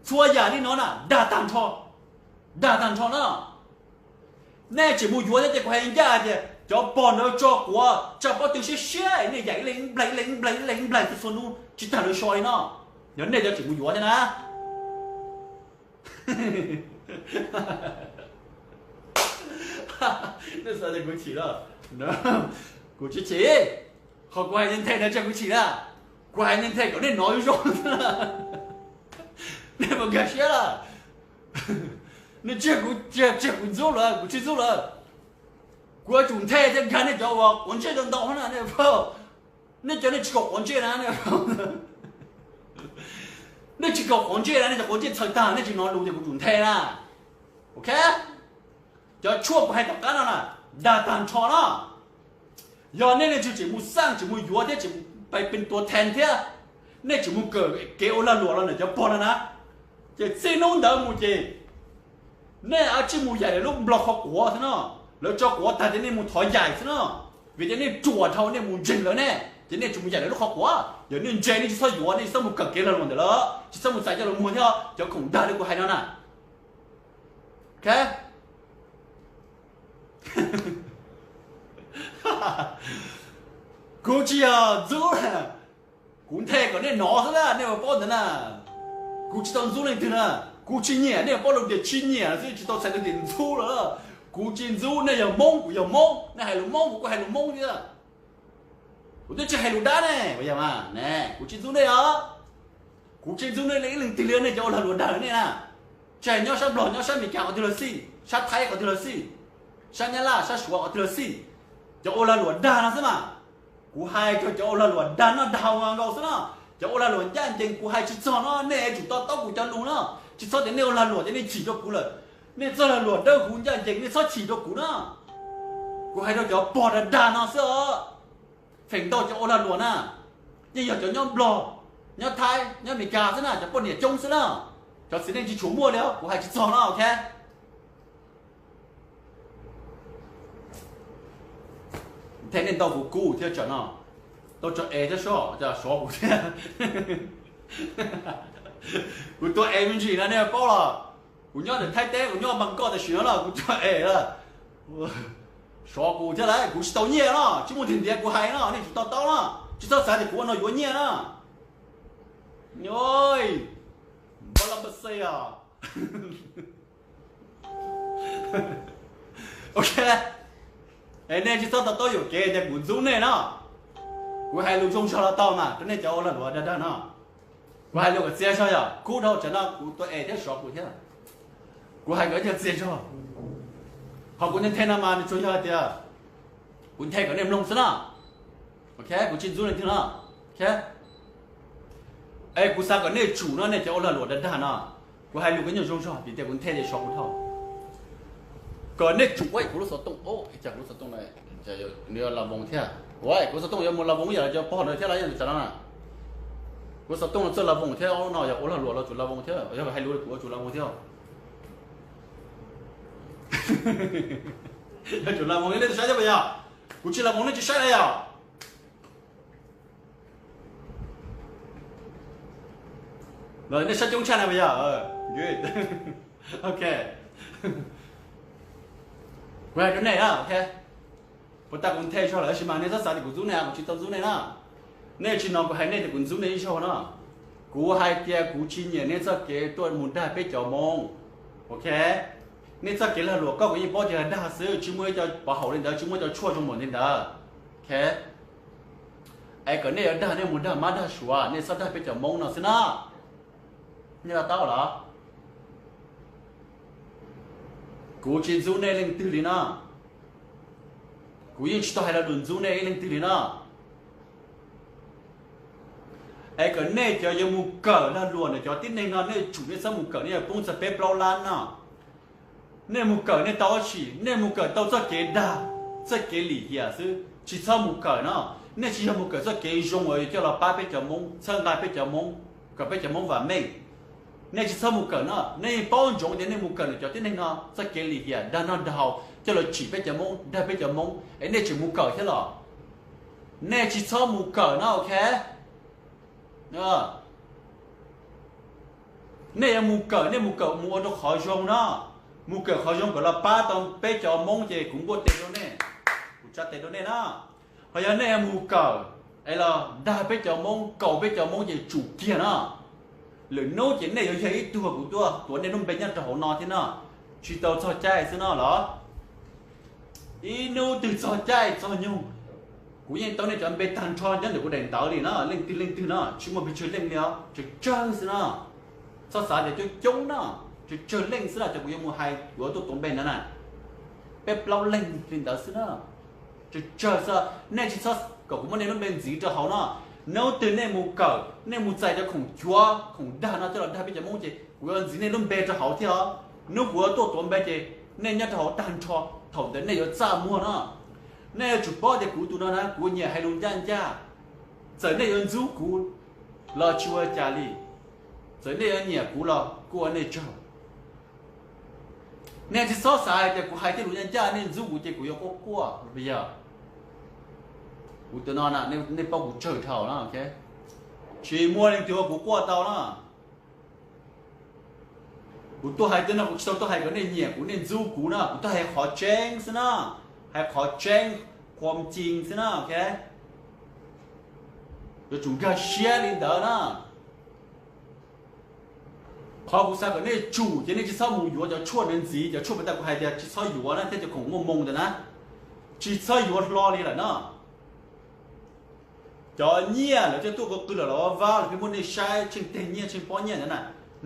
txhua yam li no na dag tag nrho, dag tag nrho na. Nej tseem mus yuav thiab ces kuv hais ncaj tias cov pog ntawd tso quav tsa pob tw siab siab, nej yam ib leeg nplaig ib leeg nplaig ib leeg nplaig txhua txhua hnub tsis tag lawv so li no. Yog nej cov tseem mus yuav thiab na. Nej xav tias kuv chim los? Kuv tsis chim. Qhov kuv hais nthe nthe no tseg kuv chim na. Kuv hais nthe nthe kom nej hnov zoo zoo. Nej puas nkag siab lawm? Nej tseg kuv, tseg kuv ntxub lawm, kuv tsis ntxub lawm. Kuv yuav tsum nthe thiab nkag nej cov uas quav ntsej ntau ntau na, nej, nej cov nej tsis kaum quav ntsej na, nej tsis kaum quav ntsej na, nej cov quav ntsej txhaws tag nej tsis hnov lus ces kuv tsum nthe na. Ok, cov tshuaj kuv hais tom qab no na, dag tag nrho na. Yog nej leej twg tseem mus xaj tseem mus yuav thiab tseem pais pes tuav thees thiab, nej tseem mus kawm kev ua lag luam los ntawm cov pog no na, ces txij hnub ntawd mus ces nej a tsij mus yaim lawv lub nplog qhov quav xwb no. Lawv tso quav tag ces nej mus thov yaim xwb no, vim tias nej ruam dhau nej mus ntseeg lawv ne, ces nej tseem mus yaim lawv lub qhov quav. Yog nej ntse nej tsis txhob yuav, nej tsis txhob mus kawm kev lag luam ntawm lawv, tsis txhob mus txais coj los muag thiab cov khoom dag li kuv hais no na. Ok, kuv tsis yog ntxub, kuv nthe kom nej hnov xwb na, nej ua paub ntawd na. Kuv tsis tau ntxub leej twg na, kuv tsis nyiam, nej ua paub lus tias tsis nyiam xwb, tsis tau txhais lus tias ntxub lawm. Kuv tsis ntxub, nej yog Hmoob kuv yog Hmoob, nej hais lus Hmoob kuv kuj hais lus Hmoob thiab. Kuv twb tsis hais lus dab ne, kuv tsis ntxub nej os. Kuv tsis ntxub nej li ib leej twg li, nej cov ua lag luam dag lawm nej na. Tsis hais nyob sab Nplog, nyob sab Amelikas qhov twg los xij, sab Thaib qhov twg los xij, sab Nyab Laj, sab Suav qhov twg los xij, cov ua lag luam dag no xwb mas. Kuv hais rau cov ua lag luam dag noj dag haus nkaus xwb no. Cov ua lag luam ncaj ncees kuv hais tsis txog no, nej yuav tsum to taub kuv cov lus no. Tsis txhob tias nej ua lag luam ces nej chim rau kuv lawm. Nej txoj lag luam dawb huv ncaj ncees nej txhob chim rau kuv na. Kuv hais rau cov pog dag dag no xwb os. Feem ntau cov ua lag luam na, yeej yog cov nyob Nplog, nyob Thaib, nyob Amelikas xwb na, cov poj niam coob xwb na. Cov txiv neej tsis tshua muaj li os, kuv hais tsis txog no, ok. Nthe nej ntau kuv kub thiab tsam no, tau tso es thiab soj, sov kuv thiab. Kuv tua es me ntsis na nej paub los. Kuv nyob ntawm Thaib teb, kuv nyob Npab Koj tam sim no los kuv tso es lawm. Sov kuv thiab lawm, kuv tsis tau nyiaj no, tsis muaj tig ntiav kuv hais no, nej tsum to taub no, tsis txhob xav tias kuv ua no yuav nyiaj no. Npab lab npab xej os. Ok, es nej tsis txhob to taub yuam kev tias kuv ntxub nej no. Kuv hais lus zoo zog los tau mas rau nej cov ua lag luam dag dag no. Kuv hais lus kom txias zog yog kub dhau tsam no kuv tua es thiab sov kuv thiab. Kuv hais kom ib co txias zog. Qhov kuv nthe no mas nws tsuas yog tias kuv nthe kom nej mloog xwb na. Ok, kuv tsis ntxub leej twg no. Ok, es kuv xav kom nej tsum no, nej cov ua lag luam dag dag no. Kuv hais lus kom nyuag zoo zog vim tias kuv nthe ces sov kuv dhau. Kom nej tsum ua kuv lub xov tooj, kuv lub xov tooj no nws yuav la voos thiab. Ua kuv xov tooj yuav mus la voos ib yam li cov pog ntawd thiab los yog tsam no na. Kuv xov tooj no txawj la voos thiab, no yog ua lag luam los tsum la voos thiab, yog hais lus kuv yuav tsum la voos thiab. Yuav tsum la voos nej tsis saib thiab puas yog? Kuv tsis la voos nej tsis saib na yog? Los nej saib coob tshaj na puas yog? Ok, kuv hais rau nej na, ok. Puas tas kuv nthe zog lawm tab sis mas nej txhob xav tias kuv ntxub nej, kuv tsis tau ntxub nej na. Nej tsis no kuv hais nej tias kuv ntxub nej ib zaug no. Kuv hais tias kuv tsis nyiam nej txoj kev tuaj mus dag peb cov Hmoob. Ok, nej txoj kev lag luam koj kuv yeej paub tias dag xwb, tsis muaj ib co pov haum li ntawd, tsis muaj cov tshuaj zoo npaum li ntawd. Ok, es kom nej yuav dag nej mus dag mab dag suav, nej txhob dag peb cov Hmoob no xwb na. Nej to taub los? Kuv tsis ntxub nej leej twg li no. Kuv yeej tsis tau hais lo lus ntxub nej ib leej twg li no. Es kom nej cov yuav mus kawm lag luam ntawm cov tib neeg no, nej tsum nej txhob mus kawm, nej yuav poob txog peb plaub lab no. Nej mus kawm nej tau dab tsi? Nej mus kawm tau txoj kev dag, txoj kev lim hiam xwb, tsis txhob mus kawm no. Nej tsis yog mus kawm txoj kev zoo uas coj los pab peb cov Hmoob, txhawb nqa peb cov Hmoob, kom peb cov Hmoob vam meej. Nej tsis txhob mus kawm no, nej yeej paub ntsoov tias nej mus kawm ntawm cov tib neeg no txoj kev lim hiam, dag noj dag haus, coj los tsim peb cov Hmoob, dag peb cov Hmoob, es nej tseem mus kawm thiab los? Nej tsis txhob mus kawm no, ok. Nej yuav mus kawm, nej mus kawm mus ua rau qhov zoo no. Mus kawm qhov zoo kom los pab tau peb cov Hmoob ces kuv npuaj tes rau nej, kuv tsa tes rau nej na. Ho yog nej yuav mus kawm es los dag peb cov Hmoob, kaus peb cov Hmoob ces tsum kiag no. Lwm hnub ces nej yuav yog ib tug kuv tuaj tuav nej lub npe nyob rau hauv no thiab no. Tsis tau txog caij xwb no los? Ib hnub twg txog caij txog nyoog, kuv yeej tau nej cov npe tag nrho nyob ntawm kuv daim ntawv li no, leej twg leej twg no, tsis muaj pes tsawg leej li os, tsawg tsawg xwb no. Txhob xav tias coob coob no, tsawg tsawg leej xwb no cov kuv yuav mus hais, kuv yuav tuaj tuav npe ntawd na. Peb plaub leeg li ntawd xwb na. Tsawg tsawg xwb, nej tsis txhob kom kuv muab nej lub npe ntxiv rau hauv no. Hnub twg nej mus kawm, nej mus txais cov khoom cuav khoom dag no coj los dag peb cov Hmoob ces kuv yuav ntxiv nej lub npe rau hauv thiab os. Hnub kuv yuav tuaj tuav npe ces nej nyob rau hauv tag nrho. Thaum ntawd nej yuav txaj muag no. Nej yuav tsum paub tias kuv tus no na, kuv nyiam hais lus ncaj ncaj. Txawm nej yuav ntxub kuv los tsis ua cas li, txawm nej yuav nyiam kuv los kuj ua nej tsaug. Nej tsis txhob xav hais tias kuv hais tej lus ncaj ncaj nej ntxub kuv ces kuv yuav quaj quaj los yog. Kuv tus no na, nej paub kuv tsawg dhau na, ok. Tsis muaj leej twg ua kuv quaj tau na. Kuv tuaj hais tej no kuv tsis tau tuaj hais kom nej nyiam kuv nej ntxub kuv na, kuv tuaj hais qhov tseeb xwb na, hais qhov tseeb, qhuam cing xwb na, ok. Yuav tsum nkag siab li ntawd na. Qhov kuv xav kom nej tsum ces nej tsis txhob mus yuav cov tshuaj ntawd ntxiv, cov tshuaj puas tas kuv hais tias tsis txhob yuav na, thiab cov khoom muaj moo ntawd na, tsis txhob yuav hlo li lawm no. Cov nyiaj lawv coj tuaj qw qw los los vab los pheej muab nej saib tsheej teg nyiaj tsheej pob nyiaj ntawd na,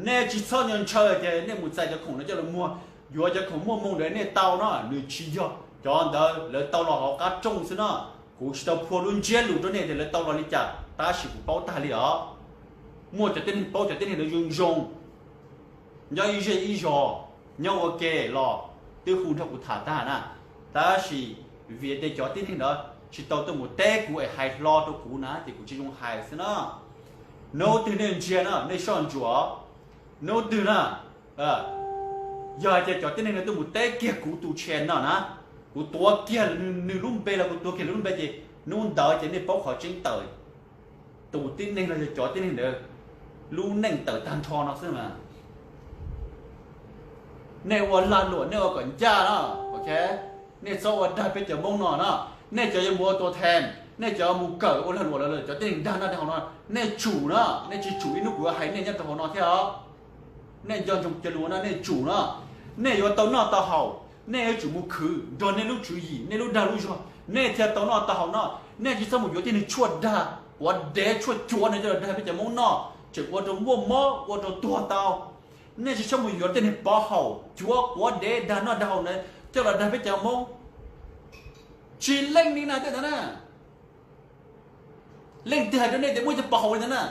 nej tsis txhob nco ntshaw tias nej mus txais cov khoom no coj los muag, yuav cov khoom muaj moo ntawd nej tau no, nws tsis yog cov ntawd, lawv tau los hauv qab rooj xwb no. Kuv tsis tau phua lub ntsiab lus rau nej tias lawv tau los li cas, tab sis kuv paub tag li os. Muaj cov tib neeg paub cov tib neeg lawv zoo zoo, nyob ib zej ib zos, nyob ua ke los twb hu nrog kuv tham tag na. Tab sis vim tias cov tib neeg ntawd tsis tau tuaj mus teb kuv es hais hlo rau kuv na ces kuv tsis zoo hais xwb na. Hnub twg nej ntsia na nej soj ntsuam, hnub twg na, yog hais tias cov tib neeg no tuaj mus teb kiag kuv tus channel no na, kuv tuav kiag nws lub npe los kuv tuav kiag nws lub npe ces hnub ntawd ces nej paub qhov tseeb tawm. Tus tib neeg no yog cov tib neeg ntawd lub neej tawm tag nrho no xwb mas. Nej ua lag luam nej ua kom ncaj no, ok. Nej txhob ua dag peb cov Hmoob no na. Nej cov yuav mus ua tuam theem, nej cov mus kawm ua lag luam los cov tib neeg dag noj dag haus no, nej tsum na. Nej tsis tsum ib hnub kuv yuav hais nej nyob rau hauv no thiab os. Nej nco ntsoov cov lus no nej tsum na. Nej yuav tau noj tau haus, Nej yuav tsum mus khwv nrog nej lub tswv yim, nej lub dag lub zog, nej thiaj tau noj tau haus no. Nej tsis txhob mus yuav tej niag tshuaj dag, quav dev tshuaj cuav no coj los dag peb cov Hmoob noj, tseem ua rau muaj mob ua rau tuag tau. Nej tsis txhob mus yuav tej niag pov haum cuav quav dev dag noj dag haus na coj los dag peb cov Hmoob. Tsis leej li na tej ntawd na. Leej twg hais rau nej tias muaj cov pov haum li ntawd na?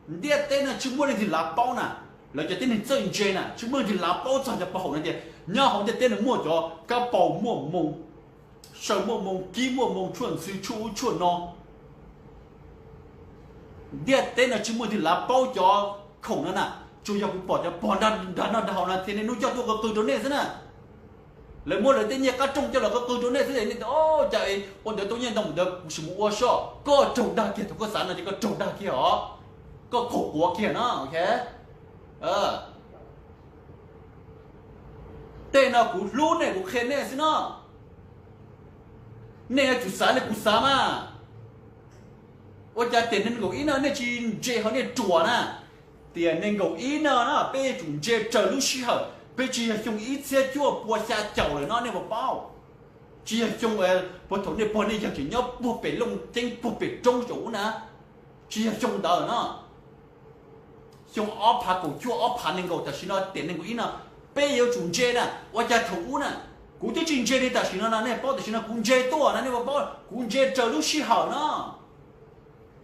Ntiaj teb no tsis muaj leej twg lav paub na. Lawv cov tib neeg txawj ntse na tsis muaj leej twg lav paub txog cov pov haum no tias nyob hauv ntiaj teb no muaj cov kab paus muaj moo, saw muaj moo, kib muaj moo, tshuaj ntxhw, tshuaj ub tshuaj no. Ntiaj teb no tsis muaj leej twg lav paub cov khoom no na. Tsuas yog kuv pom cov pog dag noj dag haus no thiaj niaj hnub coj tuaj qw qw rau nej xwb na. Lawv muab lawv tej nyiaj qab rooj coj los qw qw rau nej xwb es nej tias, o, cas es ua ntawd tau nyiaj ntau ntawd kuv sim mus ua soj. Koj raug dag kiag thaum koj xav no ces koj raug dag kiag os. Koj qaug quav kiag no. Tej no kuv hlub nej kuv qhia nej xwb no. Nej yuav tsum xav li kuv xav mas. Ua cas tiam nees nkaum ib no nej tsis ntse ho nej ruam na? Tiam nees nkaum ib no na peb yuav tsum ntse raws lub sij hawm, peb tsis yog xyoo ib txhiab cuaj pua xya caum lawm no nej puas paub? Tsis yog xyoo puag thaum nej pog nej yawg tseem nyob puag pem Looj Ceeb puag pem roob saum ub na. Tsis yog xyoo ntawd no. Xyoo ob phav kaum cuaj ob phav nees nkaum tam sim no tiam nees nkaum ib no, peb yuav tsum ntse na. Ua cas thaum ub na kuv twb tsis ntse li tam sim no no nej paub, tam sim no kuv ntse tuaj na nej puas paub? Kuv ntse raws lub sij hawm no.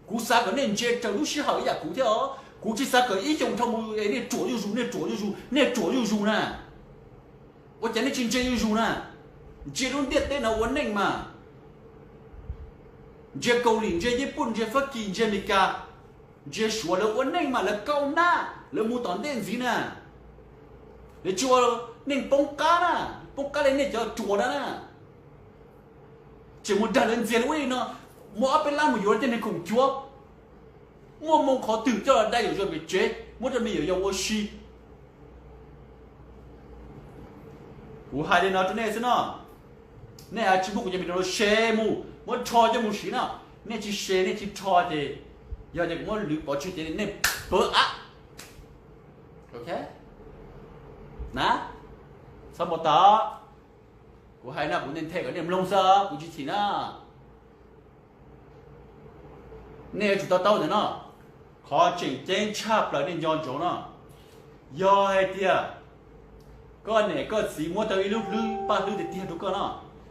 Kuv xav kom nej ntse raws lub sij hawm ib yam kuv thiab os. Kuv tsis xav kom ib xyoos dhau mus nej ruam zuj zus, nej ruam zuj zus, nej ruam zuj zus na. Ua cas nej tsis ntse zuj zus na? Ntsia lub ntiaj teb no ua neej mas. Ntsia Kaus Lim, ntsia Yiv Pum, ntsia Fab Kis, ntsia Amelikas, ntsia Suav, lawv ua neej mas lawv kaub nab lawv mus tom ntej ntxiv na. Lawv tsis ua neej poob qab na, poob qab li nej cov ruam na. Tseem mus dag lawv ntxias li ub li no, muaj ob peb lab mus yuav tej neeg khoom cuav, muaj moo qhov twg coj los dai yuam yog pem tsev muab rau me nyuam yaus ua si. Kuv hais li no rau nej xwb no, nej tsis muab kuv cov me nyuam share mus, muab rho coj mus siv no. Nej tsis share nej tsis rho ces yog tias kuv muab lwv pov tseg ces nej pawv av. Ok na, txhob npau taws. Kuv hais no kuv nthe nthe kom nej mloog xwb, kuv tsis chim na. Nej yuav tsum to taub ntawm no, qhov tseem ceeb tshaj plaws nej nco ntsoov no, yog hais tias koj niam koj txiv muab tau ib lub hlwb paj hlwb tiag tiag rau koj no,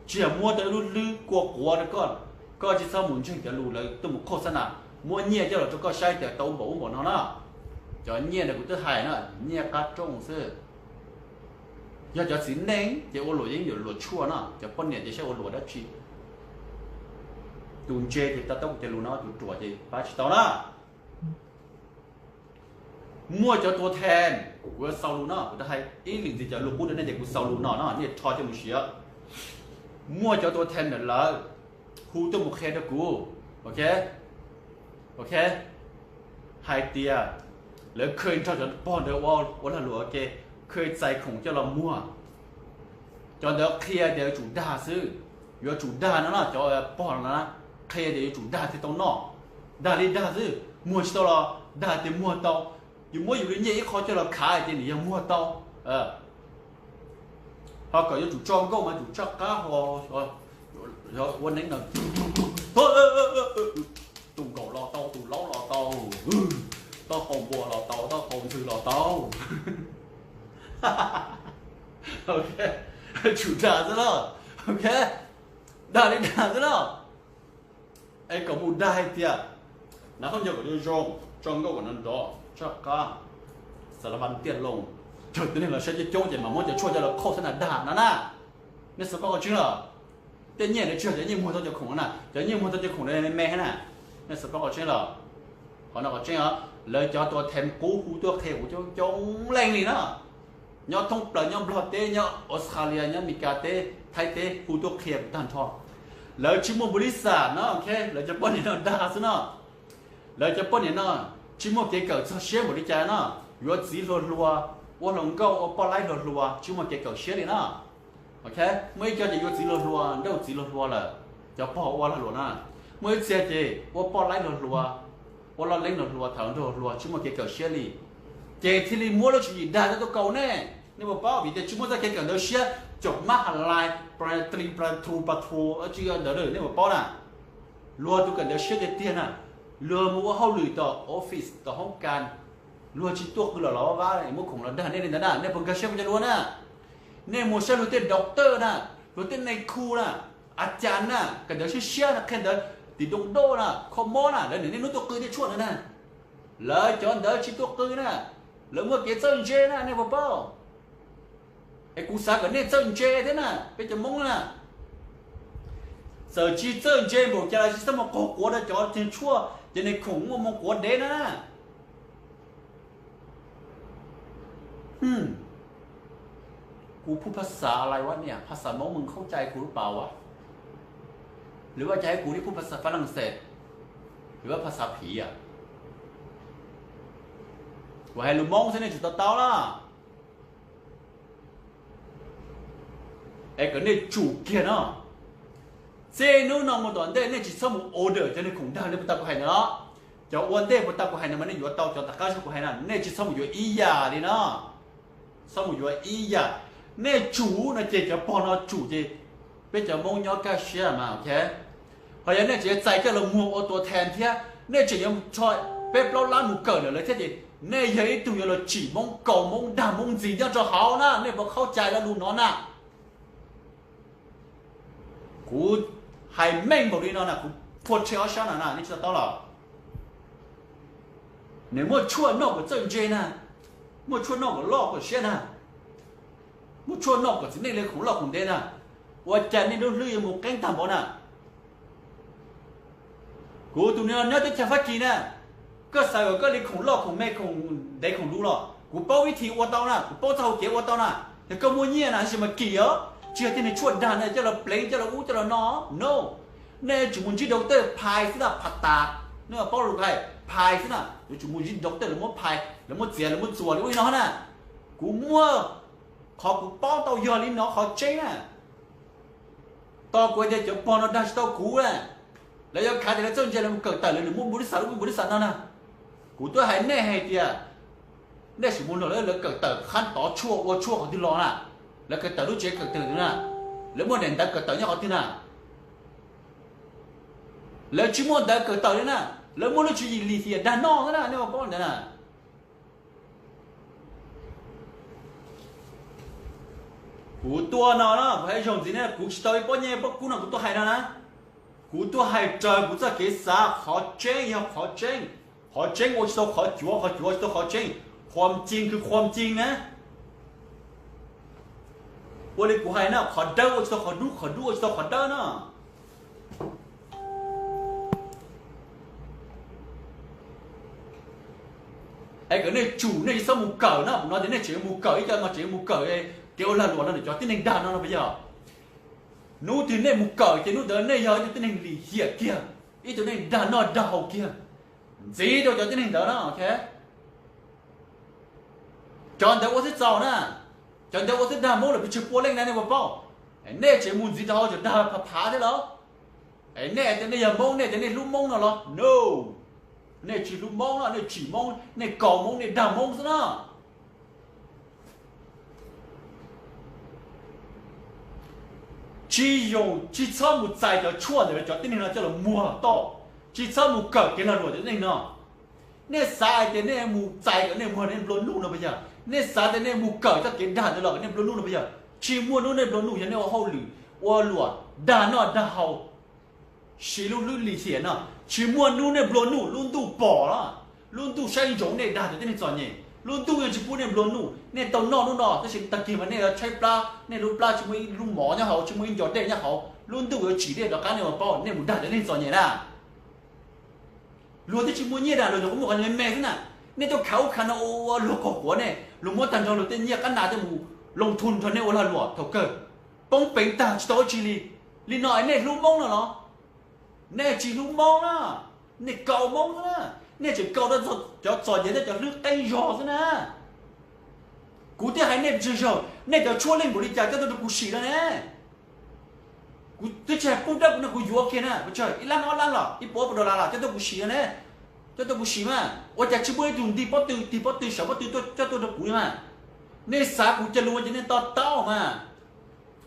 tsis yog muab tau ib lub hlwb kua quav rau koj, koj tsis txhob mus ntseeg cov lus lawv tuaj mus qhauj xab nas, muab nyiaj coj los rau koj saib tias tau ub npaum ub npaum no na. Cov nyiaj ntawd kuv twb hais na, nyiaj qab rooj xwb. Yog cov txiv neej ces ua luam yeej yuav luam tshuaj no, cov poj niam ces saib ua luam dab tsi. Tus ntse ces to taub kuv cov lus no, tus ruam ces pab tsis tau na. Muaj cov tua then, kuv yuav xaus lus no, kuv twb hais ib lim ntxiv cov lus qub rau nej ces kuv xaus lus no no nej rho coj mus siv. Muaj cov tua then ntawm lawv hu tuaj mus qhia rau kuv, ok, ok, hais tias lawv khw nrog cov pog ntawd ua lag luam ua ke, khw txais khoom coj los muag. Cov ntawd qhia tias yuav tsum dag xwb, yuav tsum dag no no, cov pog no na, qhia tias yuav tsum dag thiaj tau noj. Dag li dag xwb, muag tsis tau los dag tias muag tau. Yus muab yus li nyiaj ib qho coj los khav ces nws yog muag tau. Ho kom yuav tsum tso nkauj mas tsum tsaj qab ho, ua neeb no, tus nkaum los tau, tus laub los tau, taub hau npua los tau, taub hau ntxhw los tau. Tsum dag xwb na. Ok, dag li dag xwb na. Es kom mus dag hais tias, nav khaub ncaws kom zoo zoo, tso nkauj kom nrov nrov, tsaj qab, xas las vas tiaj loo, raug tus neeg los saib coob coob ces mam muab cov tshuaj coj los qhauj xab nas dag no na. Nej xav paub qhov tseeb los? Tej nyiaj ntawd tsis yog cov nyiaj muag tau cov khoom no na, cov nyiaj muag tau cov khoom ntawd me me na. Nej xav paub qhov tseeb los? Qhov no qhov tseeb os, lawv cov tua then qub hu tuaj qhia kuv coob coob leej li na. Nyob thoob plaws, nyob Nplog teb, nyob Australia, nyob Meskas teb, Thaib teb, hu tuaj qhia kuv tag nrho. Lawv tsis muaj npau li xam no, ok, lawv cov poj niam no dag xwb no. Lawv cov poj niam no tsis muaj kev kawm txog siab npaum li cas no. Yuav txiv hluas hluas, ua hluas nkauj ua poj laib hluas hluas, tsis muaj kev kawm siab li na. Ok, muaj ib co ces yuav txiv hluas hluas, nrauj txiv hluas hluas lawm, cov pog ua lag luam na. Muaj ib txhia ces ua poj laib hluas hluas, ua loj leeb hluas hluas, tham hluas nraug hluas hluas, tsis muaj kev kawm siab li. Ces thiaj li muab lub tswv yim dag tuaj kaus nej. Nej puas paub vim tias tsis muaj txoj kev kawm ntawv siab, caum mab has lais, pla tli pla tru pa tru, tsis ntawd nej puas paub na. Luag tus kawm ntawv siab tiag tiag na, luag mus ua hauj lwm tom office tom hoob kas, luag tsis tuaj qw los los vab vab muab khoom los dag nej li ntawd na, nej puas nkag siab kuv cov lus na? Nej mus saib luag tej doctor na, luag tej nais khu na, a cas na, kawm ntawv siab siab na, qhia ntawv tim doo doj na, kho mob na, lawv niaj hnub tuaj qw tej tshuaj ntawd na. Lawv cov ntawd tsis tuaj qw na, lawv muaj kev txawj ntse na, nej puas paub? Es kuv xav kom nej txawj ntse thiab na, peb cov Hmoob na. Txawm tsis txawj ntse npaum cas los tsis txhob mus qaug quav rau cov tshuaj, cov nais khoom muaj moo quav dev na. Kuv phu phas xas lais ua niam, phas xas Hmoob mws khaub cai kuv lub pas as, lwm vaj cas kuv li phu phas xas Fas Las Xes, lwm vaj phas xas phiv as. Kuv hais lus Hmoob xwb nej tsum to taub na. Es kom nej tsum kiag no. Txij hnub no mus tom ntej nej tsis txhob mus order cov nais khoom dag li puag ta kuv hais ntawd los. Cov ua ntej puag ta kuv hais ntawd mas nej yuav tau, cov tom qab zog kuv hais na nej tsis txhob mus yuav ib yam li no. Txhob mus yuav ib yam. Nej tsum no ces cov pog no tsum ces peb cov Hmoob nyob kaj siab mas ok. Ho yog nej tseem txais coj los muag ua tua thas thiab, nej tseem yuav rho peb plaub lab mus kawm lawm lawv thiab ces nej yog ib tug yuav los tsim Hmoob, kaus Hmoob, dag Hmoob ntxiv nyob rau hauv na, nej puas khaub cai lo lus no na? Kuv hais meej npaum li no na, kuv phua rhe ob sab no na, nej tsis to taub los? Nws muaj tshuaj noj kom txawj ntse na, muaj tshuaj noj kom loj kom siab na, muaj tshuaj noj kom txiv neej li khoom loj khoom ntev na, ua cas nej lub hlwb yuav mus qeeb tag npaum na? Kuv tus niam nyob teb chaws Fab Kis na, koj xav kom koj li khoom loj khoom me khoom ntev khoom luv los kuv paub vib thib ua tau na, kuv paub txoj hau kev ua tau na. Yog koj muaj nyiaj na tab sis mas kim os, tsis yog tej niag tshuaj dag na coj los pleev coj los ub coj los no. No, nej yuav tsum mus ntsib doctor phais xwb na, phas tas, nej paub lus hais phais xwb na, yuav tsum mus ntsib doctor lawv muab phais, lawv muab txiav, lawv muab txuas li ub li no na. Kuv muaj qhov kuv paub tau yog li no qhov tseeb na. Tos kuv hais tias cov pog no dag tsis tau kuv na, lawv yuav khav tias lawv txawj ntse lawv mus kawm tawm lawv nws muaj npaum li xav lub npaum li xav no na. Kuv twb hais nej hais tias nej sim mus nrog lawv, lawv kawm tawm qhab tov tshuaj ua tshuaj qhov twg los na, lawv kawm tawm lub tsev kawm tawm twg na, lawv muaj daim ntawv kawm tawm nyob qhov twg na? Lawv tsis muaj ntawv kawm tawm li na, lawv muaj lub tswv yim lim hiam dag noj xwb na, nej ua paub ntawd na. Kuv tuaj no na, kuv hais zoo ntxiv na, kuv tsis tau ib pob nyiaj pob kub no kuv tuaj hais no na. Kuv tuaj hais raws kuv txoj kev xav, qhov tseeb yog qhov tseeb, qhov tseeb ua tsis tau qhov cuav, qhov cuav ua tsis tau qhov tseeb, qhuam cing kwv qhuam cing na. Ua li kuv hais na, qhov dawb ua tsis tau qhov dub, qhov dub ua tsis tau qhov dawb na. Es kom nej tsum, nej tsis txhob mus kawm na, no tias nej tseem mus kawm, ib co no tseem mus kawm kev ua lag luam no ntawm cov tib neeg dag no no puas yog? Hnub twg nej mus kawm ces hnub ntawd nej yog ib tug tib neeg lim hiam kiag, ib tug neeg dag noj dag haus kiag, ntxiv rau cov tib neeg ntawd na. Cov ntawd ua xwb txaus na, cov ntawd ua xwb dag Hmoob lawm pes tsawg pua leej na nej puas paub? Nej tseem mus ntxiv rau hauv cov dag phav phav thiab los? Nej tias nej yog Hmoob, nej tias nej hlub Hmoob no los? No, nej tsis hlub Hmoob no, nej tsim Hmoob, nej kaus Hmoob, nej dag Hmoob xwb na. Tsis yoos, tsis txhob mus txais cov tshuaj ntawm cov tib neeg no coj los muag toj, tsis txhob mus kawm kev lag luam cov tib neeg no. Nej xav hais tias nej mus txais kom nej muag nej nplua nuj no puas yog? Nej xav tias nej mus kawm txoj kev dag ntawd los kom nej nplua nuj no puas yog? Tsis muaj hnub nej nplua nuj yog nej ua hauj lwm, ua luam, dag noj dag haus, siv lub hlwb lim hiam no. Tsis muaj hnub nej nplua nuj, lub ntuj pom los, lub ntuj saib ntsoov nej dag cov tib neeg txom nyem, lub ntuj yeej tsis pub nej nplua nuj. Nej tau noj hnub no tab sis tag kis mas nej yuav tshaib plab, nej lub plab tsis muaj ib lub mov nyob hauv, tsis muaj ib ncov dej nyob hauv, lub ntuj yuav tsim nej rov qab, nej ua paub nej mus dag cov tib neeg txom nyem na. Luag twb tsis muaj nyiaj na, luag nyuam qhuav muaj qhov me me xwb na. Nej tuaj khav ub khav no ua luag qaug quav ne, luag muab tag nrho luag tej nyiaj qab nas coj mus loo thoo nrog nej ua lag luam thaum kawg, poob peev tag tsis tau dab tsi li. Li no es nej hlub Hmoob no los? Nej tsis hlub Hmoob na, nej kaus Hmoob xwb na. Nej tseem kaus rau cov txom nyem thiab cov hlwb qeeb zog xwb na. Kuv thiaj hais nej pes tsawg zaug, nej cov tshuaj leej npaum li cas coj tuaj rau kuv sim no ne. Kuv twb tsis hais pub dawb kuv no, kuv yuav kiag na, pes tsawg, ib lab ob lab los ib puas puas dollar los coj tuaj kuv sim no ne. Coj tuaj kuv sim mas ua cas tsis muaj ib tug nti pob tw, tig pob tw, sawv pob tw coj tuaj rau kuv li mas? Nej xav kuv cov lus ces nej to taub mas.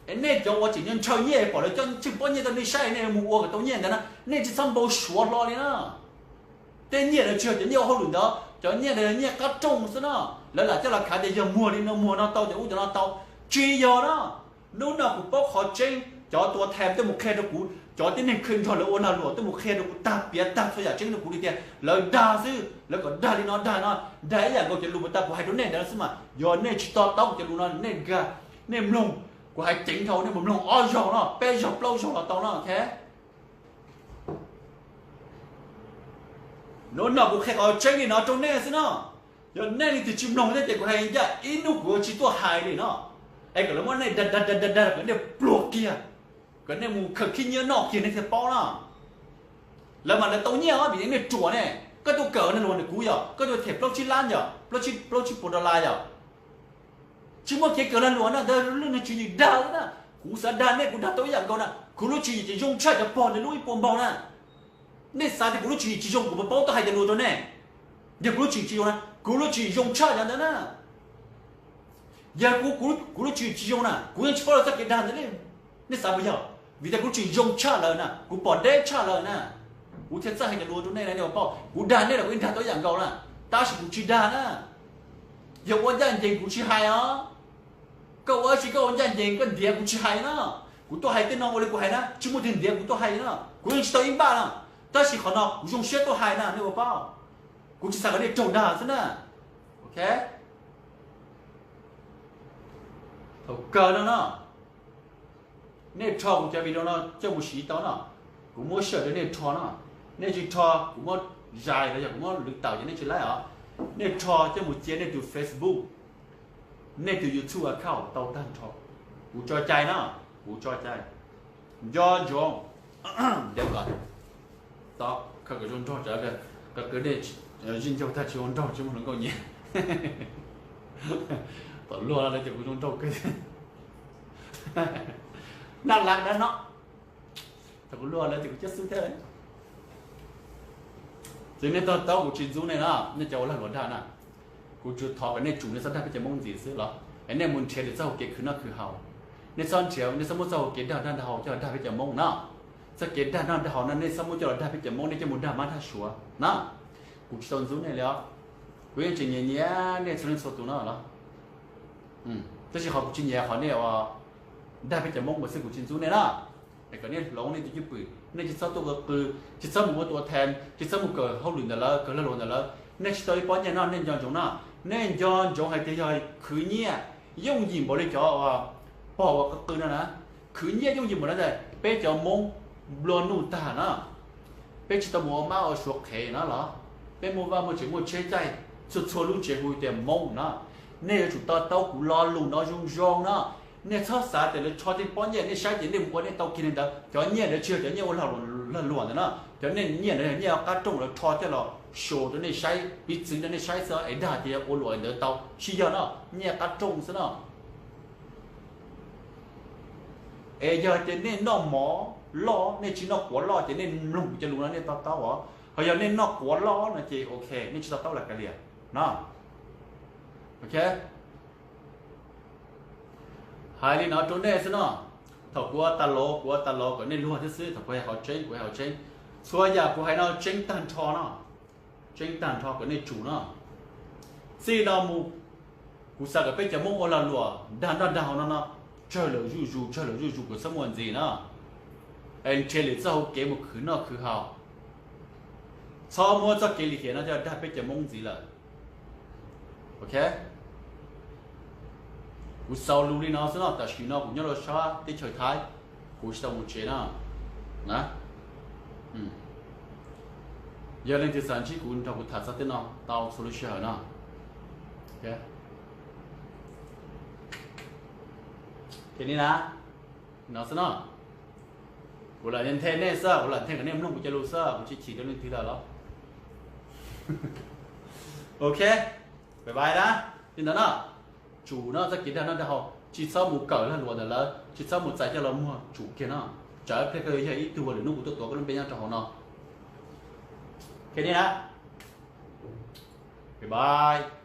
Es nej cov uas tseem ntshaw nyiaj pom lawv coj tsheej pob nyiaj rau nej saib nej mus ua kom tau nyiaj ntawd na, nej tsis txhob npau suav hlo li na. Tej nyiaj ntawd tsis yog cov nyiaj ua hauj lwm ntawd, cov nyiaj ntawd yog nyiaj qab rooj xwb no. Lawv lam coj los khav tias yog muag li no muag no tau, cov ub cov no tau. Tsis yog na. Hnub no kuv paub qhov tseeb, cov tua thas tuaj mus qhia rau kuv, cov tib neeg khw nrog lawv ua lag luam tuaj mus qhia rau kuv tag piav tag txhua yam tseeb rau kuv li tias lawv dag xwb, lawv kom dag li no dag no, dag ib yam nkaus cov lus uas tas kuv hais rau nej ntawd xwb mas yog nej tsis to taub kuv cov lus no nej nkag, nej mloog, kuv hais ceev dhau nej mus mloog ob zaug no, peb zaug plaub zaug los tau no, ok. Hnub no kuv qhia qhov tseeb li no rau nej xwb no. Yog nej leej twg tsis mloog thiab ces kuv hais ncaj ib hnub kuv tsis tuaj hais li no. Es kom lawv muab nej dag dag dag dag dag kom nej pluag kiag, kom nej mus khaws khib nyiab noj kiag nej thiaj paub na. Lawv mas lawv tau nyiaj os vim nej ruam ne. Koj tuaj kawm lag luam ntawm kuv yom, koj tuaj them plaub tsib lab yom, plaub tsib puas dollar yom. Tsis muaj kev kawm lag luam na, ntawd lub niag tswv yim dag na. Kuv xav dag nej kuv dag tau ib yam nkaus na. Kuv lub tswv yim ces zoo tshaj cov pog ntawd lub ib puas npaug na. Nej xav tias kuv lub tswv yim tsis zoo kuv puas paub tuaj hais cov lus rau nej. Yog kuv lub tswv yim tsis zoo na, kuv lub tswv yim zoo tshaj cov ntawd na. Yog kuv, kuv lub tswv yim tsis zoo na kuv yeej tsis paub lawv txoj kev dag ntawd li. Nej xav puas yog? Vim tias kuv lub tswv yim zoo tshaj lawm na, kuv pom deb tshaj lawm na, kuv thiaj txawj hais cov lus rau nej na, nej puas paub? Kuv dag nej los kuv yeej dag tau ib yam nkaus na, tab sis kuv tsis dag na. Yog ua ncaj ncees kuv tsis hais os. Koj ua dab tsi koj ua ncaj ncees koj ntiav kuv tsis hais na. Kuv tuaj hais tej no ua li kuv hais na, tsis muaj tus ntiav kuv tuaj hais na, kuv yeej tsis tau ib npaj na. Tab sis qhov no kuv zoo siab tuaj hais na, nej puas paub? Kuv tsis xav kom nej raug dag xwb na. Ok. Thaum kawg no no, nej rho kuv cov video no coj mus siv tau no, kuv muab sij hawm rau nej rho no. Nej tsis rho kuv muab zais los yog kuv muab lwv tawm ces nej tsis laib os. Nej rho coj mus cia nej tus Facebook, nej tus YouTube account tau tag nrho. Kuv tso cai na, kuv tso cai. Nco ntsoov, nco kom, tau, khaws kom zoo nraug, qw nej zij ncaug tag tsis zoo nraug tsis muaj hluas nkauj nyiam. Tom luag lawv tias kuv zoo nraug kawg. Naj lav dab no, thaum kuv luag lawv tias kuv cab xub thiab. Ces nej to taub kuv tsis ntxub nej na, nej cov ua lag luam dag na. Kuv tsuas thov kom nej tsum nej txhob dag peb cov Hmoob ntxiv xwb los es nej mus nrhiav lwm txoj hau kev khwv noj khwv haus. Nej txhob nrhiav, nej txhob muab txoj hau kev dag noj dag haus coj los dag peb cov Hmoob na. Txoj kev dag noj dag haus no nej txhob muab coj los dag peb cov Hmoob, nej coj mus dag mab dag suav na. Kuv tsis tau ntxub nej li os. Kuv yeej tseem nyiam nyiam nej txhua leej txhua tus no los. Tab sis qhov kuv tsis nyiam qhov nej ua dag peb cov Hmoob ua xwb, kuv tsis ntxub nej na. Es kom nej hloov nej tus cwj pwm, nej tsis txhob tuaj qw qw, tsis txhob mus ua tua them, tsis txhob mus kawm hauj lwm ntawm lawv, kawm lag luam ntawm lawv. Nej tsis tau ib pob nyiaj no nej nco ntsoov na. Nej nco ntsoov hais tias yog khwv nyiaj yooj yim npaum li cov pog uas qw qw no na. Khwv nyiaj yooj yim npaum no ntag, peb cov Hmoob nplua nuj tag na. Peb tsis tau mus ua mab ua suav qhev no los, peb muaj vaj muaj tsev muaj tsheb caij, txhua txhua lub tsev hu tias Hmoob na. Nej yuav tsum to taub kuv lo lus no zoo zoo na. Nej txhob xav tias lawv rho tej pob nyiaj nej saib ces nej mus ua nej tau kiag li ntawd. Cov nyiaj ntawd tsis yog cov nyiaj ua lag luam ntawd na. Cov nej nyiaj ntawd yog nyiaj qab rooj lawv rho coj los show rau nej saib, piv txwv rau nej saib xwb es dag tias ua luam ntawd tau, tsis yog no. Nyiaj qab rooj xwb no. Es yog tias nej noj mov loj, nej tsis noj quav loj ces nej mloog kuv cov lus no nej to taub os. Ho yog nej noj quav loj no ces ok, nej tsis to taub los kav liam no. Ok. Hais li no rau nej xwb no. Thaum kuv ua tas los, kuv ua tas los kom nej luag thiab xwb, thaum kuv hais qhov tseeb, kuv hais qhov tseeb. Txhua yam kuv hais no tseeb tag nrho no. Tseeb tag nrho kom nej tsum no. Txij no mus, kuv xav kom peb cov Hmoob ua lag luam dag noj dag haus no no tsawg lawm zuj zus, tsawg lawm zuj zus, kom txhob muaj ntxiv no. Es nrhiav lwm txoj hau kev mus khwv noj khwv haus. Txhob muab txoj kev lim hiam no coj dag peb cov Hmoob ntxiv lawm. Ok. Kuv xaus lus li no xwb no, tam sim no kuv nyob rau sab teb chaws Thaib, kuv tsis tau mus tsev no na. Yog leej twg xav ntsib kuv nrog kuv tham txog tej no tau txhua lub sij hawm no. Ces li na, no xwb no. Kuv lam nthe nej xwb, kuv lam nthe kom nej mloog kuv cov lus xwb, kuv tsis chim rau leej twg lawm los. Ok, bye bye na. Li ntawd no, tsum no txoj kev dag noj dag haus, tsis txhob mus kawm lag luam ntawm lawv, tsis txhob mus txais coj los muag, tsum kiag no. Tsam ib pliag koj yuav yog ib tug uas lwm hnub kuv tuaj tuav koj lub npe nyob rau hauv no. Ok na, bye bye.